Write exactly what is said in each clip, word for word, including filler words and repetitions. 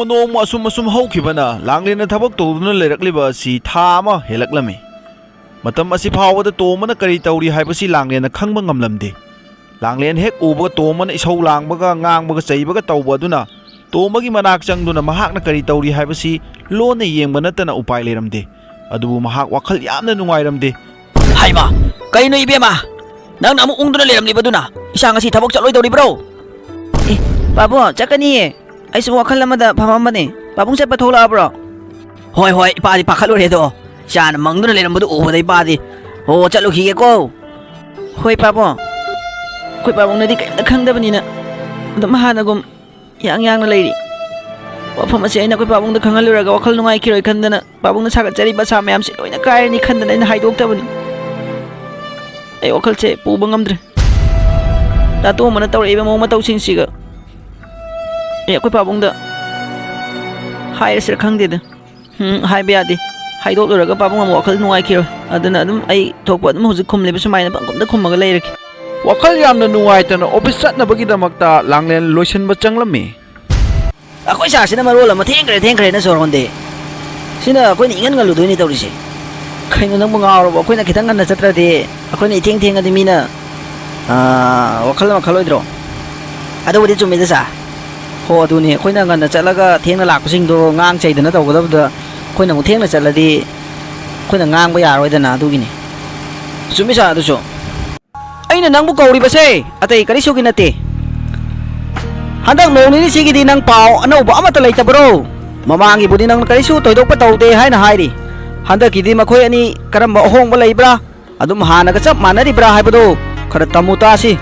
ꯅꯣꯡꯃ ꯑꯁꯨꯝ ꯑꯁꯨꯝ ꯍꯧꯈꯤꯕꯅ ꯂꯥꯡꯂꯦꯟꯅ ꯊꯕꯛ ꯇꯧꯗꯨꯅ ꯂꯩꯔꯛꯂꯤꯕ ꯑꯁꯤ ꯊꯥ ꯑꯃ ꯍꯦꯜꯂꯛꯂꯝꯃꯤ꯫ ꯃꯇꯝ ꯑꯁꯤ ꯐꯥꯎꯕꯗ ꯇꯣꯝꯕꯅ ꯀꯔꯤ ꯇꯧꯔꯤ ꯍꯥꯏꯕꯁꯤ ꯂꯥꯡꯂꯦꯟꯅ ꯈꯪꯕ ꯉꯝꯂꯝꯗꯦ꯫ ꯂꯥꯡꯂꯦꯟ ꯍꯦꯛ ꯎꯕꯒ ꯇꯣꯝꯕꯅ ꯏꯁꯧ ꯂꯥꯡꯕꯒ ꯉꯥꯡꯕꯒ ꯆꯩꯕꯒ ꯇꯧꯕ ꯑꯗꯨꯅ ꯇꯣꯝꯕꯒꯤ ꯃꯅꯥꯛ ꯆꯪꯗꯨꯅ ꯃꯍꯥꯛꯅ ꯀꯔꯤ ꯇꯧꯔꯤ ꯍꯥꯏꯕꯁꯤ ꯂꯣꯟꯅ ꯌꯦꯡꯕ ꯅꯠꯇꯅ ꯎꯄꯥꯏ ꯂꯩꯔꯝꯗꯦ꯫ ꯑꯗꯨꯕꯨ ꯃꯍꯥꯛ ꯋꯥꯈꯜ ꯌꯥꯝꯅ ꯅꯨꯡꯉꯥꯏꯔꯝꯗꯦ꯫ ꯍꯥꯏꯃ, ꯀꯩꯅꯣ ꯏꯕꯦꯝꯃ? ꯅꯪꯅ ꯑꯃꯨꯛ ꯎꯪꯗꯨꯅ ꯂꯩꯔꯝꯂꯤꯕꯗꯨꯅ? ꯏꯆꯥ ꯉꯁꯤ ꯊꯕꯛ ꯆꯠꯂꯣꯏꯗꯧꯔꯤꯕ꯭ꯔꯣ? ꯑꯦ, ꯄꯥꯕꯨꯡ, ꯆꯠꯀꯅꯤꯌꯦ꯫ ꯑꯩꯁꯨ ꯋꯥꯈꯜ ꯑꯃꯗ ꯐꯝꯃꯝꯕꯅꯦ꯫ ꯄꯥꯕꯨꯡ ꯆꯠꯄ ꯊꯣꯛꯂꯛꯑꯕ꯭ꯔꯣ? ꯍꯣꯏ, ꯍꯣꯏ, ꯏꯄꯥꯗꯤ ꯄꯥꯈꯠꯂꯨꯔꯦ ꯑꯗꯣ꯫ ꯏꯆꯥꯅ ꯃꯪꯗꯨꯅ ꯂꯩꯔꯝꯕꯗꯨ ꯎꯕꯗ ꯏꯄꯥꯗꯤ꯫ ꯍꯣ, ꯆꯠꯂꯨꯈꯤꯒꯦꯀꯣ꯫ ꯍꯣꯏ, ꯄꯥꯕꯨꯡ꯫ ꯑꯩꯈꯣꯏ ꯄꯥꯕꯨꯡꯅꯗꯤ ꯀꯔꯤꯝꯇ ꯈꯪꯗꯕꯅꯤꯅ ꯑꯗꯨꯝ ꯍꯥꯟꯅꯒꯨꯝ ꯌꯥꯡ ꯌꯥꯡꯅ ꯂꯩꯔꯤ꯫ ꯋꯥꯐꯝ ꯑꯁꯤ ꯑꯩꯅ ꯑꯩꯈꯣꯏ ꯄꯥꯕꯨꯡꯗ ꯈꯪꯍꯜꯂꯨꯔꯒ ꯋꯥꯈꯜ ꯅꯨꯡꯉꯥꯏꯈꯤꯔꯣꯏ ꯈꯟꯗꯅ ꯄꯥꯕꯨꯡꯅ ꯁꯥꯒꯠꯆꯔꯤꯕ ꯑꯁꯥ ꯃꯌꯥꯝꯁꯤ ꯂꯣꯏꯅ ꯀꯥꯏꯔꯅꯤ ꯈꯟꯗꯅ ꯑꯩꯅ ꯍꯥꯏꯗꯣꯛꯇꯕꯅꯤ꯫ ꯑꯩ ꯋꯥꯈꯜꯁꯦ ꯄꯨꯕ ꯉꯝꯗ꯭ꯔꯦ꯫ ꯗꯥ ꯇꯣꯝꯕꯅ ꯇꯧꯔꯛꯏꯕ ꯃꯑꯣꯡ ꯃꯇꯧꯁꯤꯡꯁꯤꯒ ꯑꯩ ꯑꯩꯈꯣꯏ ꯄꯥꯕꯨꯡꯗ ꯍꯥꯏꯔꯁꯤꯔ ꯈꯪꯗꯦꯗ꯫ ꯎꯝ, ꯍꯥꯏꯕ ꯌꯥꯗꯦ꯫ ꯍꯥꯏꯗꯣꯛꯂꯨꯔꯒ ꯄꯥꯕꯨꯡ ꯑꯃꯨꯛ ꯋꯥꯈꯜ ꯅꯨꯡꯉꯥꯏꯈꯤꯔꯣꯏ꯫ ꯑꯗꯨꯅ ꯑꯗꯨꯝ ꯑꯩ ꯊꯣꯛꯄ ꯑꯗꯨꯝ ꯍꯧꯖꯤꯛ ꯈꯨꯝꯂꯤꯕ ꯁꯨꯃꯥꯏꯅ ꯄꯪꯈꯨꯝꯗ ꯈꯨꯝꯃꯒ ꯂꯩꯔꯒꯦ꯫ ꯋꯥꯈꯜ ꯌꯥꯝꯅ ꯅꯨꯡꯉꯥꯏꯇꯅ ꯑꯣꯐꯤꯁ ꯆꯠꯅꯕꯒꯤꯗꯃꯛꯇ ꯂꯥꯡꯂꯦꯟ ꯂꯣꯏꯁꯤꯟꯕ ꯆꯪꯂꯝꯃꯤ꯫ ꯑꯩꯈꯣꯏ ꯁꯥꯔꯁꯤꯅ ꯃꯔꯣꯜ ꯑꯃ ꯊꯦꯡꯈ꯭ꯔꯦ ꯊꯦꯡꯈ꯭ꯔꯦꯅ ꯁꯣꯔ ꯍꯣꯟꯗꯦ꯫ ꯁꯤꯅ ꯑꯩꯈꯣꯏꯅ ꯏꯪꯍꯟ ꯉꯜꯂꯨꯗꯣꯏꯅꯤ ꯇꯧꯔꯤꯁꯦ꯫ ꯀꯩꯅꯣ ꯅꯪꯕꯨ ꯉꯥꯎꯔꯕꯣ? ꯑꯩꯈꯣꯏꯅ ꯈꯤꯇꯪ ꯉꯟꯅ ꯆꯠꯇ꯭ꯔꯗꯤ ꯑꯩꯈꯣꯏꯅ ꯏꯊꯦꯡ ꯊꯦꯡꯉꯗꯤ ꯃꯤꯅ, ꯑꯥ, ꯋꯥꯈꯜ ꯑꯃ ꯈꯜꯂꯣꯏꯗ꯭ꯔꯣ? ꯑꯗꯨꯕꯨꯗꯤ ꯆꯨꯝꯃꯤꯗ ꯁꯥꯔ꯫ ꯍꯣ, ꯑꯗꯨꯅꯤ, ꯑꯩꯈꯣꯏꯅ ꯉꯟꯅ ꯆꯠꯂꯒ ꯊꯦꯡꯅ ꯂꯥꯛꯄꯁꯤꯡꯗꯣ ꯉꯥꯡ ꯆꯩꯗꯅ ꯇꯧꯒꯗꯕꯗ ꯑꯩꯈꯣꯏꯅ ꯑꯃꯨꯛ ꯊꯦꯡꯅ ꯆꯠꯂꯗꯤ ꯑꯩꯈꯣꯏꯅ ꯉꯥꯡꯕ ꯌꯥꯔꯣꯏꯗꯅ, ꯑꯗꯨꯒꯤꯅꯤ꯫ ꯆꯨꯝꯃꯤ ꯁꯥꯔ, ꯑꯗꯨꯁꯨ꯫ ꯑꯩꯅ ꯅꯪꯕꯨ ꯀꯧꯔꯤꯕꯁꯦ ꯑꯇꯩ ꯀꯔꯤꯁꯨꯒꯤ ꯅꯠꯇꯦ꯫ ꯍꯟꯗꯛ ꯅꯣꯡ ꯅꯤꯅꯤꯁꯤꯒꯤꯗꯤ ꯅꯪ ꯄꯥꯎ ꯑꯅꯧꯕ ꯑꯃꯠꯇ ꯂꯩꯇꯕ꯭ꯔꯣ? ꯃꯃꯥꯡꯒꯤꯕꯨꯗꯤ ꯅꯪꯅ ꯀꯔꯤꯁꯨ ꯊꯣꯏꯗꯣꯛꯄ ꯇꯧꯗꯦ ꯍꯥꯏꯅ ꯍꯥꯏꯔꯤ꯫ ꯍꯟꯗꯛꯀꯤꯗꯤ ꯃꯈꯣꯏ ꯑꯅꯤ ꯀꯔꯝꯕ ꯑꯍꯣꯡꯕ ꯂꯩꯕ꯭ꯔꯥ? ꯑꯗꯨꯝ ꯍꯥꯟꯅꯒ ꯆꯞ ꯃꯥꯟꯅꯔꯤꯕ꯭ꯔꯥ ꯍꯥꯏꯕꯗꯨ ꯈꯔ ꯇꯝꯃꯨ ꯇꯥꯁꯤ꯫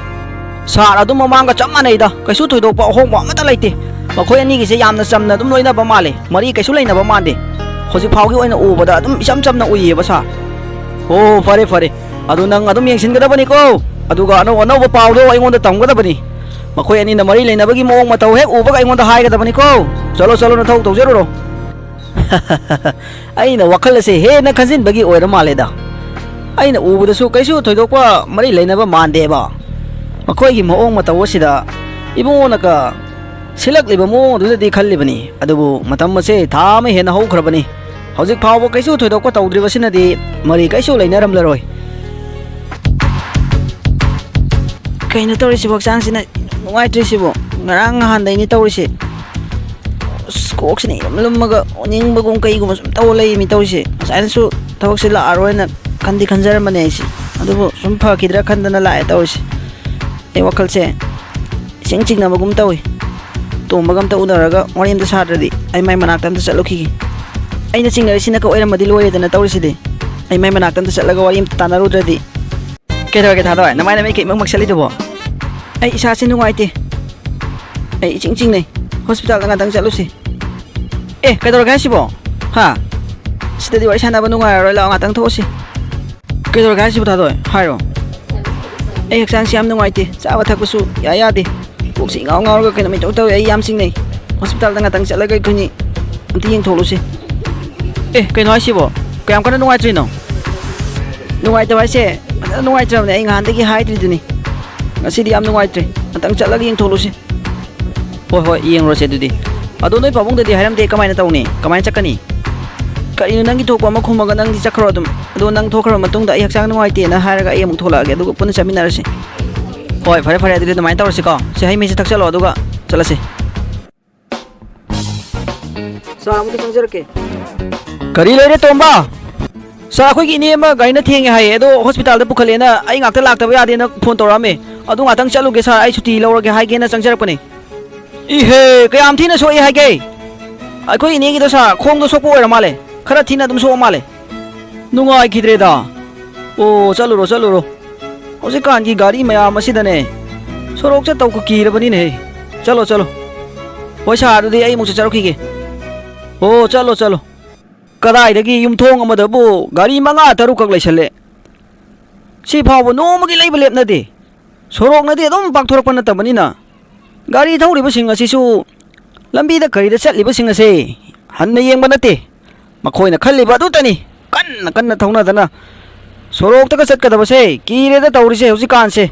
ꯁꯥꯔ, ꯑꯗꯨꯝ ꯃꯃꯥꯡꯒ ꯆꯞ ꯃꯥꯟꯅꯩꯗ, ꯀꯩꯁꯨ ꯊꯣꯏꯗꯣꯛꯄ ꯑꯍꯣꯡꯕ ꯑꯃꯠꯇ ꯂꯩꯇꯦ꯫ ꯃꯈꯣꯏ ꯑꯅꯤꯒꯤꯁꯦ ꯌꯥꯝꯅ ꯆꯝꯅ ꯑꯗꯨꯝ ꯂꯣꯏꯅꯕ ꯃꯥꯜꯂꯦ, ꯃꯔꯤ ꯀꯩꯁꯨ ꯂꯩꯅꯕ ꯃꯥꯟꯗꯦ꯫ ꯍꯧꯖꯤꯛ ꯐꯥꯎꯒꯤ ꯑꯣꯏꯅ ꯎꯕꯗ ꯑꯗꯨꯝ ꯏꯆꯝ ꯆꯝꯅ ꯎꯏꯌꯦꯕ ꯁꯥꯔ꯫ ꯑꯣ, ꯐꯔꯦ ꯐꯔꯦ, ꯑꯗꯨ ꯅꯪ ꯑꯗꯨꯝ ꯌꯦꯡꯁꯤꯟꯒꯗꯕꯅꯤꯀꯣ꯫ ꯑꯗꯨꯒ ꯑꯅꯧ ꯑꯅꯧꯕ ꯄꯥꯎꯗꯣ ꯑꯩꯉꯣꯟꯗ ꯇꯝꯒꯗꯕꯅꯤ꯫ ꯃꯈꯣꯏ ꯑꯅꯤꯅ ꯃꯔꯤ ꯂꯩꯅꯕꯒꯤ ꯃꯑꯣꯡ ꯃꯇꯧ ꯍꯦꯛ ꯎꯕꯒ ꯑꯩꯉꯣꯟꯗ ꯍꯥꯏꯒꯗꯕꯅꯤꯀꯣ꯫ ꯆꯠꯂꯣ ꯆꯠꯂꯣ, ꯅꯊꯧ ꯇꯧꯖꯔꯨꯔꯣ꯫ ꯑꯩꯅ ꯋꯥꯈꯜ ꯑꯁꯦ ꯍꯦꯟꯅ ꯈꯟꯖꯤꯟꯕꯒꯤ ꯑꯣꯏꯔ ꯃꯥꯜꯂꯦꯗ꯫ ꯑꯩꯅ ꯎꯕꯗꯁꯨ ꯀꯩꯁꯨ ꯊꯣꯏꯗꯣꯛꯄ ꯃꯔꯤ ꯂꯩꯅꯕ ꯃꯥꯟꯗꯦꯕ꯫ ꯃꯈꯣꯏꯒꯤ ꯃꯑꯣꯡ ꯃꯇꯧ ꯑꯁꯤꯗ ꯏꯕꯨꯡꯉꯣꯅꯒ ꯁꯤꯜꯂꯛꯂꯤꯕ ꯃꯑꯣꯡ ꯑꯗꯨꯗꯗꯤ ꯈꯜꯂꯤꯕꯅꯤ, ꯑꯗꯨꯕꯨ ꯃꯇꯝ ꯑꯁꯦ ꯊꯥ ꯑꯃ ꯍꯦꯟꯅ ꯍꯧꯈ꯭ꯔꯕꯅꯤ꯫ ꯍꯧꯖꯤꯛ ꯐꯥꯎꯕ ꯀꯩꯁꯨ ꯊꯣꯏꯗꯣꯛꯄ ꯇꯧꯗ꯭ꯔꯤꯕꯁꯤꯅꯗꯤ ꯃꯔꯤ ꯀꯩꯁꯨ ꯂꯩꯅꯔꯝꯂꯔꯣꯏ꯫ ꯀꯩꯅꯣ ꯇꯧꯔꯤꯁꯤꯕꯣ? ꯍꯛꯆꯥꯡꯁꯤꯅ ꯅꯨꯡꯉꯥꯏꯇ꯭ꯔꯤꯁꯤꯕꯣ? ꯉꯔꯥꯡ ꯅꯍꯥꯟꯗꯩꯅꯤ ꯇꯧꯔꯤꯁꯤ꯫ ꯑꯁ, ꯀꯣꯛꯁꯤꯅ ꯏꯔꯨꯝ ꯂꯨꯝꯃꯒ ꯑꯣꯅꯤꯡꯕꯒꯨꯝ ꯀꯩꯒꯨꯝꯕ ꯁꯨꯝ ꯇꯧꯔ ꯂꯩꯃꯤ ꯇꯧꯔꯤꯁꯦ꯫ ꯉꯁꯥꯏꯅꯁꯨ ꯊꯕꯛꯁꯦ ꯂꯥꯛꯑꯔꯣꯏꯅ ꯈꯟꯗꯤ ꯈꯟꯖꯔꯝꯕꯅꯦ ꯑꯩꯁꯦ, ꯑꯗꯨꯕꯨ ꯁꯨꯝ ꯐꯈꯤꯗ꯭ꯔꯥ ꯈꯟꯗꯅ ꯂꯥꯛꯑꯦ ꯇꯧꯔꯤꯁꯦ꯫ ꯑꯩ ꯋꯥꯈꯜꯁꯦ ꯏꯆꯤꯡ ꯆꯤꯡꯅꯕꯒꯨꯝ ꯇꯧꯏ꯫ ꯇꯣꯝꯕꯒ ꯑꯝꯇ ꯎꯅꯔꯒ ꯋꯥꯔꯤ ꯑꯝꯇ ꯁꯥꯗ꯭ꯔꯗꯤ꯫ ꯑꯩ ꯃꯥꯏ ꯃꯅꯥꯛꯇ ꯑꯝꯇ ꯆꯠꯂꯨꯈꯤꯒꯦ꯫ ꯑꯩꯅ ꯆꯤꯡꯅꯔꯤꯁꯤꯅ ꯀ ꯑꯣꯏꯔꯝꯃꯗꯤ ꯂꯣꯏꯔꯦꯗꯅ ꯇꯧꯔꯤꯁꯤꯗꯤ꯫ ꯑꯩ ꯃꯥꯏ ꯃꯅꯥꯛꯇ ꯑꯝꯇ ꯆꯠꯂꯒ ꯋꯥꯔꯤ ꯑꯝꯇ ꯇꯥꯟꯅꯔꯨꯗ꯭ꯔꯗꯤ꯫ ꯀꯩꯗꯧꯔꯒꯦ ꯊꯥꯗꯣꯏ? ꯅꯃꯥꯏ ꯅꯃꯤꯠ ꯀꯩ ꯃꯛ ꯃꯛꯁꯜꯂꯤꯗꯨꯕꯣ? ꯑꯩ ꯏꯁꯥꯁꯤ ꯅꯨꯡꯉꯥꯏꯇꯦ꯫ ꯑꯩ ꯏꯆꯤꯡ ꯆꯤꯡꯅꯩ꯫ ꯍꯣꯁꯄꯤꯇꯥꯜꯗ ꯉꯥꯛꯇꯪ ꯆꯠꯂꯨꯁꯤ꯫ ꯑꯦ, ꯀꯩꯗꯧꯔꯒꯦ ꯍꯥꯏꯁꯤꯕꯣ? ꯍꯥ? ꯁꯤꯗꯗꯤ ꯋꯥꯔꯤ ꯁꯥꯟꯅꯕ ꯅꯨꯡꯉꯥꯏꯔꯔꯣꯏ꯫ ꯂꯥꯛꯑꯣ, ꯉꯥꯛꯇꯪ ꯊꯣꯛꯎꯁꯤ꯫ ꯀꯩꯗꯧꯔꯒꯦ ꯍꯥꯏꯁꯤꯕꯣ ꯊꯥꯗꯣꯏ? ꯍꯥꯏꯔꯣ꯫ ꯑꯩ ꯍꯛꯆꯥꯡꯁꯤ ꯌꯥꯝ ꯅꯨꯡꯉꯥꯏꯇꯦ꯫ ꯆꯥꯕ ꯊꯛꯄꯁꯨ ꯏꯌꯥ ꯌꯥꯗꯦ꯫ ꯀꯣꯛꯁꯤ ꯏꯉꯥꯎ ꯉꯥꯎꯔꯒ ꯀꯩꯅꯣꯝ ꯏꯇꯧ ꯇꯧꯋꯦ꯫ ꯑꯩ ꯌꯥꯝ ꯆꯤꯡꯅꯩ꯫ ꯍꯣꯁꯄꯤꯇꯥꯜꯗ ꯉꯥꯛꯇꯪ ꯆꯠꯂꯒ ꯑꯩꯈꯣꯏꯅꯤ ꯑꯝꯇ ꯌꯦꯡꯊꯣꯛꯂꯨꯁꯤ꯫ ꯑꯦ, ꯀꯩꯅꯣ ꯍꯥꯏꯁꯤꯕꯣ? ꯀꯌꯥꯝ ꯀꯟꯅ ꯅꯨꯡꯉꯥꯏꯇ꯭ꯔꯤꯅꯣ? ꯅꯨꯡꯉꯥꯏꯇꯕ ꯍꯥꯏꯁꯦ ꯐꯖꯅ ꯅꯨꯡꯉꯥꯏꯇ꯭ꯔꯕꯅꯦ꯫ ꯑꯩ ꯉꯍꯥꯟꯗꯒꯤ ꯍꯥꯏꯗ꯭ꯔꯤꯗꯨꯅꯤ꯫ ꯉꯁꯤꯗꯤ ꯌꯥꯝ ꯅꯨꯡꯉꯥꯏꯇ꯭ꯔꯦ꯫ ꯉꯥꯛꯇꯪ ꯆꯠꯂꯒ ꯌꯦꯡꯊꯣꯛꯂꯨꯁꯤ꯫ ꯍꯣꯏ, ꯍꯣꯏ, ꯌꯦꯡꯉꯨꯔꯁꯦ ꯑꯗꯨꯗꯤ꯫ ꯑꯗꯣ ꯅꯣꯏ ꯄꯥꯕꯨꯡꯗꯗꯤ ꯍꯥꯏꯔꯝꯗꯦ, ꯀꯃꯥꯏꯅ ꯇꯧꯅꯤ? ꯀꯃꯥꯏꯅ ꯆꯠꯀꯅꯤ? ꯀꯔꯤꯅꯣ, ꯅꯪꯒꯤ ꯊꯣꯛꯄ ꯑꯃ ꯈꯨꯝꯃꯒ ꯅꯪꯗꯤ ꯆꯠꯈ꯭ꯔꯣ ꯑꯗꯨꯝ꯫ ꯑꯗꯣ ꯅꯪ ꯊꯣꯛꯈ꯭ꯔꯕ ꯃꯇꯨꯡꯗ ꯑꯩ ꯍꯛꯆꯥꯡ ꯅꯨꯡꯉꯥꯏꯇꯦꯅ ꯍꯥꯏꯔꯒ ꯑꯩ ꯑꯃꯨꯛ ꯊꯣꯛꯂꯛꯑꯒꯦ, ꯑꯗꯨꯒ ꯄꯨꯟꯅ ꯆꯠꯃꯤꯟꯅꯔꯁꯤ꯫ ꯍꯣꯏ, ꯐꯔꯦ, ꯐꯔꯦ, ꯑꯗꯨꯗꯤ ꯑꯗꯨꯃꯥꯏꯅ ꯇꯧꯔꯁꯤꯀꯣ꯫ ꯁꯦ, ꯍꯩ ꯃꯍꯤꯁꯦ ꯊꯛꯆꯜꯂꯣ, ꯑꯗꯨꯒ ꯆꯠꯂꯁꯤ꯫ ꯁꯥꯔ, ꯑꯃꯨꯛꯇ ꯆꯪꯖꯔꯛꯀꯦ꯫ ꯀꯔꯤ ꯂꯩꯔꯦ, ꯇꯣꯝꯕ? ꯁꯥꯔ, ꯑꯩꯈꯣꯏꯒꯤ ꯏꯅꯦ ꯑꯃ ꯒꯥꯔꯤꯅ ꯊꯦꯡꯉꯦ ꯍꯥꯏꯌꯦ, ꯑꯗꯣ ꯍꯣꯁꯄꯤꯇꯥꯜꯗ ꯄꯨꯈꯠꯂꯦꯅ ꯑꯩ ꯉꯥꯛꯇ ꯂꯥꯛꯇꯕ ꯌꯥꯗꯦꯅ ꯐꯣꯟ ꯇꯧꯔꯛꯑꯝꯃꯦ꯫ ꯑꯗꯨ ꯉꯥꯛꯇꯪ ꯆꯠꯂꯨꯒꯦ ꯁꯥꯔ, ꯑꯩ ꯁꯨꯇꯤ ꯂꯧꯔꯒꯦ ꯍꯥꯏꯒꯦꯅ ꯆꯪꯖꯔꯛꯄꯅꯦ꯫ ꯏꯍꯦ, ꯀꯌꯥꯝ ꯊꯤꯅ ꯁꯣꯛꯏ ꯍꯥꯏꯒꯦ? ꯑꯩꯈꯣꯏ ꯏꯅꯦꯒꯤꯗꯣ ꯁꯥꯔ, ꯈꯣꯡꯗꯣ ꯁꯣꯛꯄ ꯑꯣꯏꯔ ꯃꯥꯜꯂꯦ꯫ ꯈꯔ ꯊꯤꯅ ꯑꯗꯨꯝ ꯁꯣꯛꯑ ꯃꯥꯜꯂꯦ꯫ ꯅꯨꯡꯉꯥꯏꯈꯤꯗ꯭ꯔꯦꯗ꯫ ꯑꯣ, ꯆꯠꯂꯨꯔꯣ, ꯆꯠꯂꯨꯔꯣ꯫ ꯍꯧꯖꯤꯛꯀꯥꯟꯒꯤ ꯒꯥꯔꯤ ꯃꯌꯥꯝ ꯑꯁꯤꯗꯅꯦ, ꯁꯣꯔꯣꯛ ꯆꯠꯇꯧ ꯀꯤꯔꯕꯅꯤꯅꯦꯍꯦ꯫ ꯆꯠꯂꯣ, ꯆꯠꯂꯣ꯫ ꯍꯣꯏ ꯁꯥꯔ, ꯑꯗꯨꯗꯤ ꯑꯩ ꯑꯃꯨꯛ ꯆꯠꯆꯔꯛꯈꯤꯒꯦ꯫ ꯑꯣ, ꯆꯠꯂꯣ, ꯆꯠꯂꯣ꯫ ꯀꯗꯥꯏꯗꯒꯤ ꯌꯨꯝꯊꯣꯡ ꯑꯃꯗꯕꯨ ꯒꯥꯔꯤ ꯃꯉꯥ ꯇꯔꯨꯛꯈꯛ ꯂꯩꯁꯜꯂꯦ꯫ ꯁꯤ ꯐꯥꯎꯕ ꯅꯣꯡꯃꯒꯤ ꯂꯩꯕ ꯂꯦꯞꯅꯗꯦ꯫ ꯁꯣꯔꯣꯛꯅꯗꯤ ꯑꯗꯨꯝ ꯄꯥꯛꯊꯣꯔꯛꯄ ꯅꯠꯇꯕꯅꯤꯅ, ꯒꯥꯔꯤ ꯊꯧꯔꯤꯕꯁꯤꯡ ꯑꯁꯤꯁꯨ ꯂꯝꯕꯤꯗ ꯀꯔꯤꯗ ꯆꯠꯂꯤꯕꯁꯤꯡ ꯑꯁꯦ ꯍꯟꯅ ꯌꯦꯡꯕ ꯅꯠꯇꯦ꯫ ꯃꯈꯣꯏꯅ ꯈꯜꯂꯤꯕ ꯑꯗꯨꯇꯅꯤ꯫ ꯀꯟꯅ ꯀꯟꯅ ꯊꯧꯅꯗꯅ ꯁꯣꯔꯣꯛꯇꯒ ꯆꯠꯀꯗꯕꯁꯦ ꯀꯤꯔꯦꯗ ꯇꯧꯔꯤꯁꯦ ꯍꯧꯖꯤꯛꯀꯥꯟꯁꯦ꯫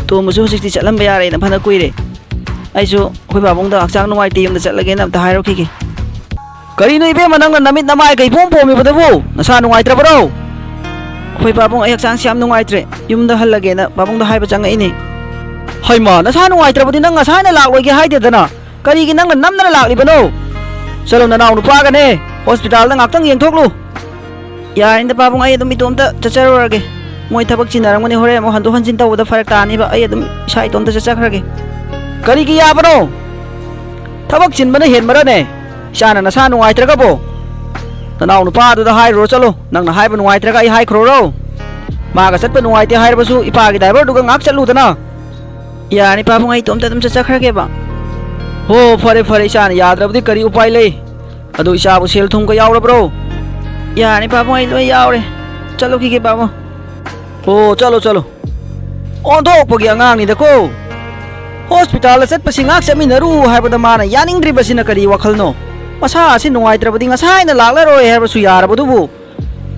ꯇꯣꯝꯕꯁꯨ ꯍꯧꯖꯤꯛꯇꯤ ꯆꯠꯂꯝꯕ ꯌꯥꯔꯦꯅ ꯐꯅ ꯀꯨꯏꯔꯦ꯫ ꯑꯩꯁꯨ ꯑꯩꯈꯣꯏ ꯄꯥꯕꯨꯡꯗ ꯍꯛꯆꯥꯡ ꯅꯨꯡꯉꯥꯏꯇꯦ, ꯌꯨꯝꯗ ꯆꯠꯂꯒꯦꯅ ꯑꯝꯇ ꯍꯥꯏꯔꯨꯈꯤꯒꯦ꯫ ꯀꯔꯤꯅꯣ ꯏꯕꯦꯝꯃ, ꯅꯪꯅ ꯅꯃꯤꯠ ꯅꯃꯥꯏ ꯀꯩ ꯄꯣꯝ ꯄꯣꯝꯃꯤꯕꯗꯨꯕꯨ? ꯅꯁꯥ ꯅꯨꯡꯉꯥꯏꯇ꯭ꯔꯕꯔꯣ? ꯑꯩꯈꯣꯏ ꯄꯥꯕꯨꯡ, ꯑꯩ ꯍꯛꯆꯥꯡꯁꯤ ꯌꯥꯝ ꯅꯨꯡꯉꯥꯏꯇ꯭ꯔꯦ, ꯌꯨꯝꯗ ꯍꯜꯂꯒꯦꯅ ꯄꯥꯕꯨꯡꯗ ꯍꯥꯏꯕ ꯆꯪꯉꯛꯏꯅꯦ꯫ ꯍꯩꯃꯥ, ꯅꯁꯥ ꯅꯨꯡꯉꯥꯏꯇ꯭ꯔꯕꯗꯤ ꯅꯪ ꯉꯁꯥꯏꯅ ꯂꯥꯛꯂꯣꯏꯒꯦ ꯍꯥꯏꯗꯦꯗꯅ, ꯀꯔꯤꯒꯤ ꯅꯪꯅ ꯅꯝꯗꯅ ꯂꯥꯛꯂꯤꯕꯅꯣ? ꯆꯠꯂꯣ, ꯅꯅꯥꯎ ꯅꯨꯄꯥꯒꯅꯦ ꯍꯣꯁꯄꯤꯇꯥꯜꯗ ꯉꯥꯛꯇꯪ ꯌꯦꯡꯊꯣꯛꯂꯨ꯫ ꯌꯥꯔꯅꯤꯗ ꯄꯥꯕꯨꯡ, ꯑꯩ ꯑꯗꯨꯝ ꯏꯇꯣꯝꯇ ꯆꯠꯆꯔꯨꯔꯒꯦ꯫ ꯃꯣꯏ ꯊꯕꯛ ꯆꯤꯟꯅꯔꯝꯒꯅꯤ, ꯍꯣꯔꯦꯟ ꯑꯃꯨꯛ ꯍꯟꯗꯣꯛ ꯍꯟꯖꯤꯟ ꯇꯧꯕꯗ ꯐꯔꯛ ꯇꯥꯅꯤꯕ꯫ ꯑꯩ ꯑꯗꯨꯝ ꯏꯁꯥ ꯏꯇꯣꯝꯇ ꯆꯠꯆꯈ꯭ꯔꯒꯦ꯫ ꯀꯔꯤꯒꯤ ꯌꯥꯕꯅꯣ? ꯊꯕꯛ ꯆꯤꯟꯕꯅ ꯍꯦꯟꯕꯔꯅꯦ? ꯏꯆꯥꯅ ꯅꯁꯥ ꯅꯨꯡꯉꯥꯏꯇ꯭ꯔꯒꯕꯣ? ꯅꯅꯥꯎ ꯅꯨꯄꯥꯗꯨꯗ ꯍꯥꯏꯔꯨꯔꯣ, ꯆꯠꯂꯣ꯫ ꯅꯪꯅ ꯍꯥꯏꯕ ꯅꯨꯡꯉꯥꯏꯇ꯭ꯔꯒ ꯑꯩ ꯍꯥꯏꯈ꯭ꯔꯣꯔꯣ? ꯃꯥꯒ ꯆꯠꯄ ꯅꯨꯡꯉꯥꯏꯇꯦ ꯍꯥꯏꯔꯕꯁꯨ ꯏꯄꯥꯒꯤ ꯗ꯭ꯔꯥꯏꯚꯔꯗꯨꯒ ꯉꯥꯏꯍꯥꯛ ꯆꯠꯂꯨꯗꯅ꯫ ꯌꯥꯔꯅꯤ ꯄꯥꯕꯨꯡ, ꯑꯩ ꯏꯇꯣꯝꯇ ꯑꯗꯨꯝ ꯆꯠꯆꯈ꯭ꯔꯒꯦꯕ꯫ ꯍꯣ, ꯐꯔꯦ ꯐꯔꯦ, ꯏꯆꯥꯅ ꯌꯥꯗ꯭ꯔꯕꯗꯤ ꯀꯔꯤ ꯎꯄꯥꯏ ꯂꯩ? ꯑꯗꯨ ꯏꯆꯥꯕꯨ ꯁꯦꯜ ꯊꯨꯝꯒ ꯌꯥꯎꯔꯕ꯭ꯔꯣ? ꯌꯥꯔꯅꯤ ꯄꯥꯕꯨꯡ, ꯑꯩ ꯂꯣꯏ ꯌꯥꯎꯔꯦ꯫ ꯆꯠꯂꯨꯈꯤꯒꯦ ꯄꯥꯕꯨꯡ꯫ ꯑꯣ, ꯆꯠꯂꯣ ꯆꯠꯂꯣ꯫ ꯑꯣꯟꯊꯣꯛꯄꯒꯤ ꯑꯉꯥꯡꯅꯤꯗꯀꯣ꯫ ꯍꯣꯁꯄꯤꯇꯥꯜꯗ ꯆꯠꯄꯁꯤ ꯉꯥꯏꯍꯥꯛ ꯆꯠꯃꯤꯟꯅꯔꯨ ꯍꯥꯏꯕꯗ ꯃꯥꯅ ꯌꯥꯅꯤꯡꯗ꯭ꯔꯤꯕꯁꯤꯅ ꯀꯔꯤ ꯋꯥꯈꯜꯅꯣ? ꯃꯁꯥ ꯑꯁꯤ ꯅꯨꯡꯉꯥꯏꯇ꯭ꯔꯕꯗꯤ ꯉꯁꯥꯏꯅ ꯂꯥꯛꯂꯔꯣꯏ ꯍꯥꯏꯕꯁꯨ ꯌꯥꯔꯕꯗꯨꯕꯨ,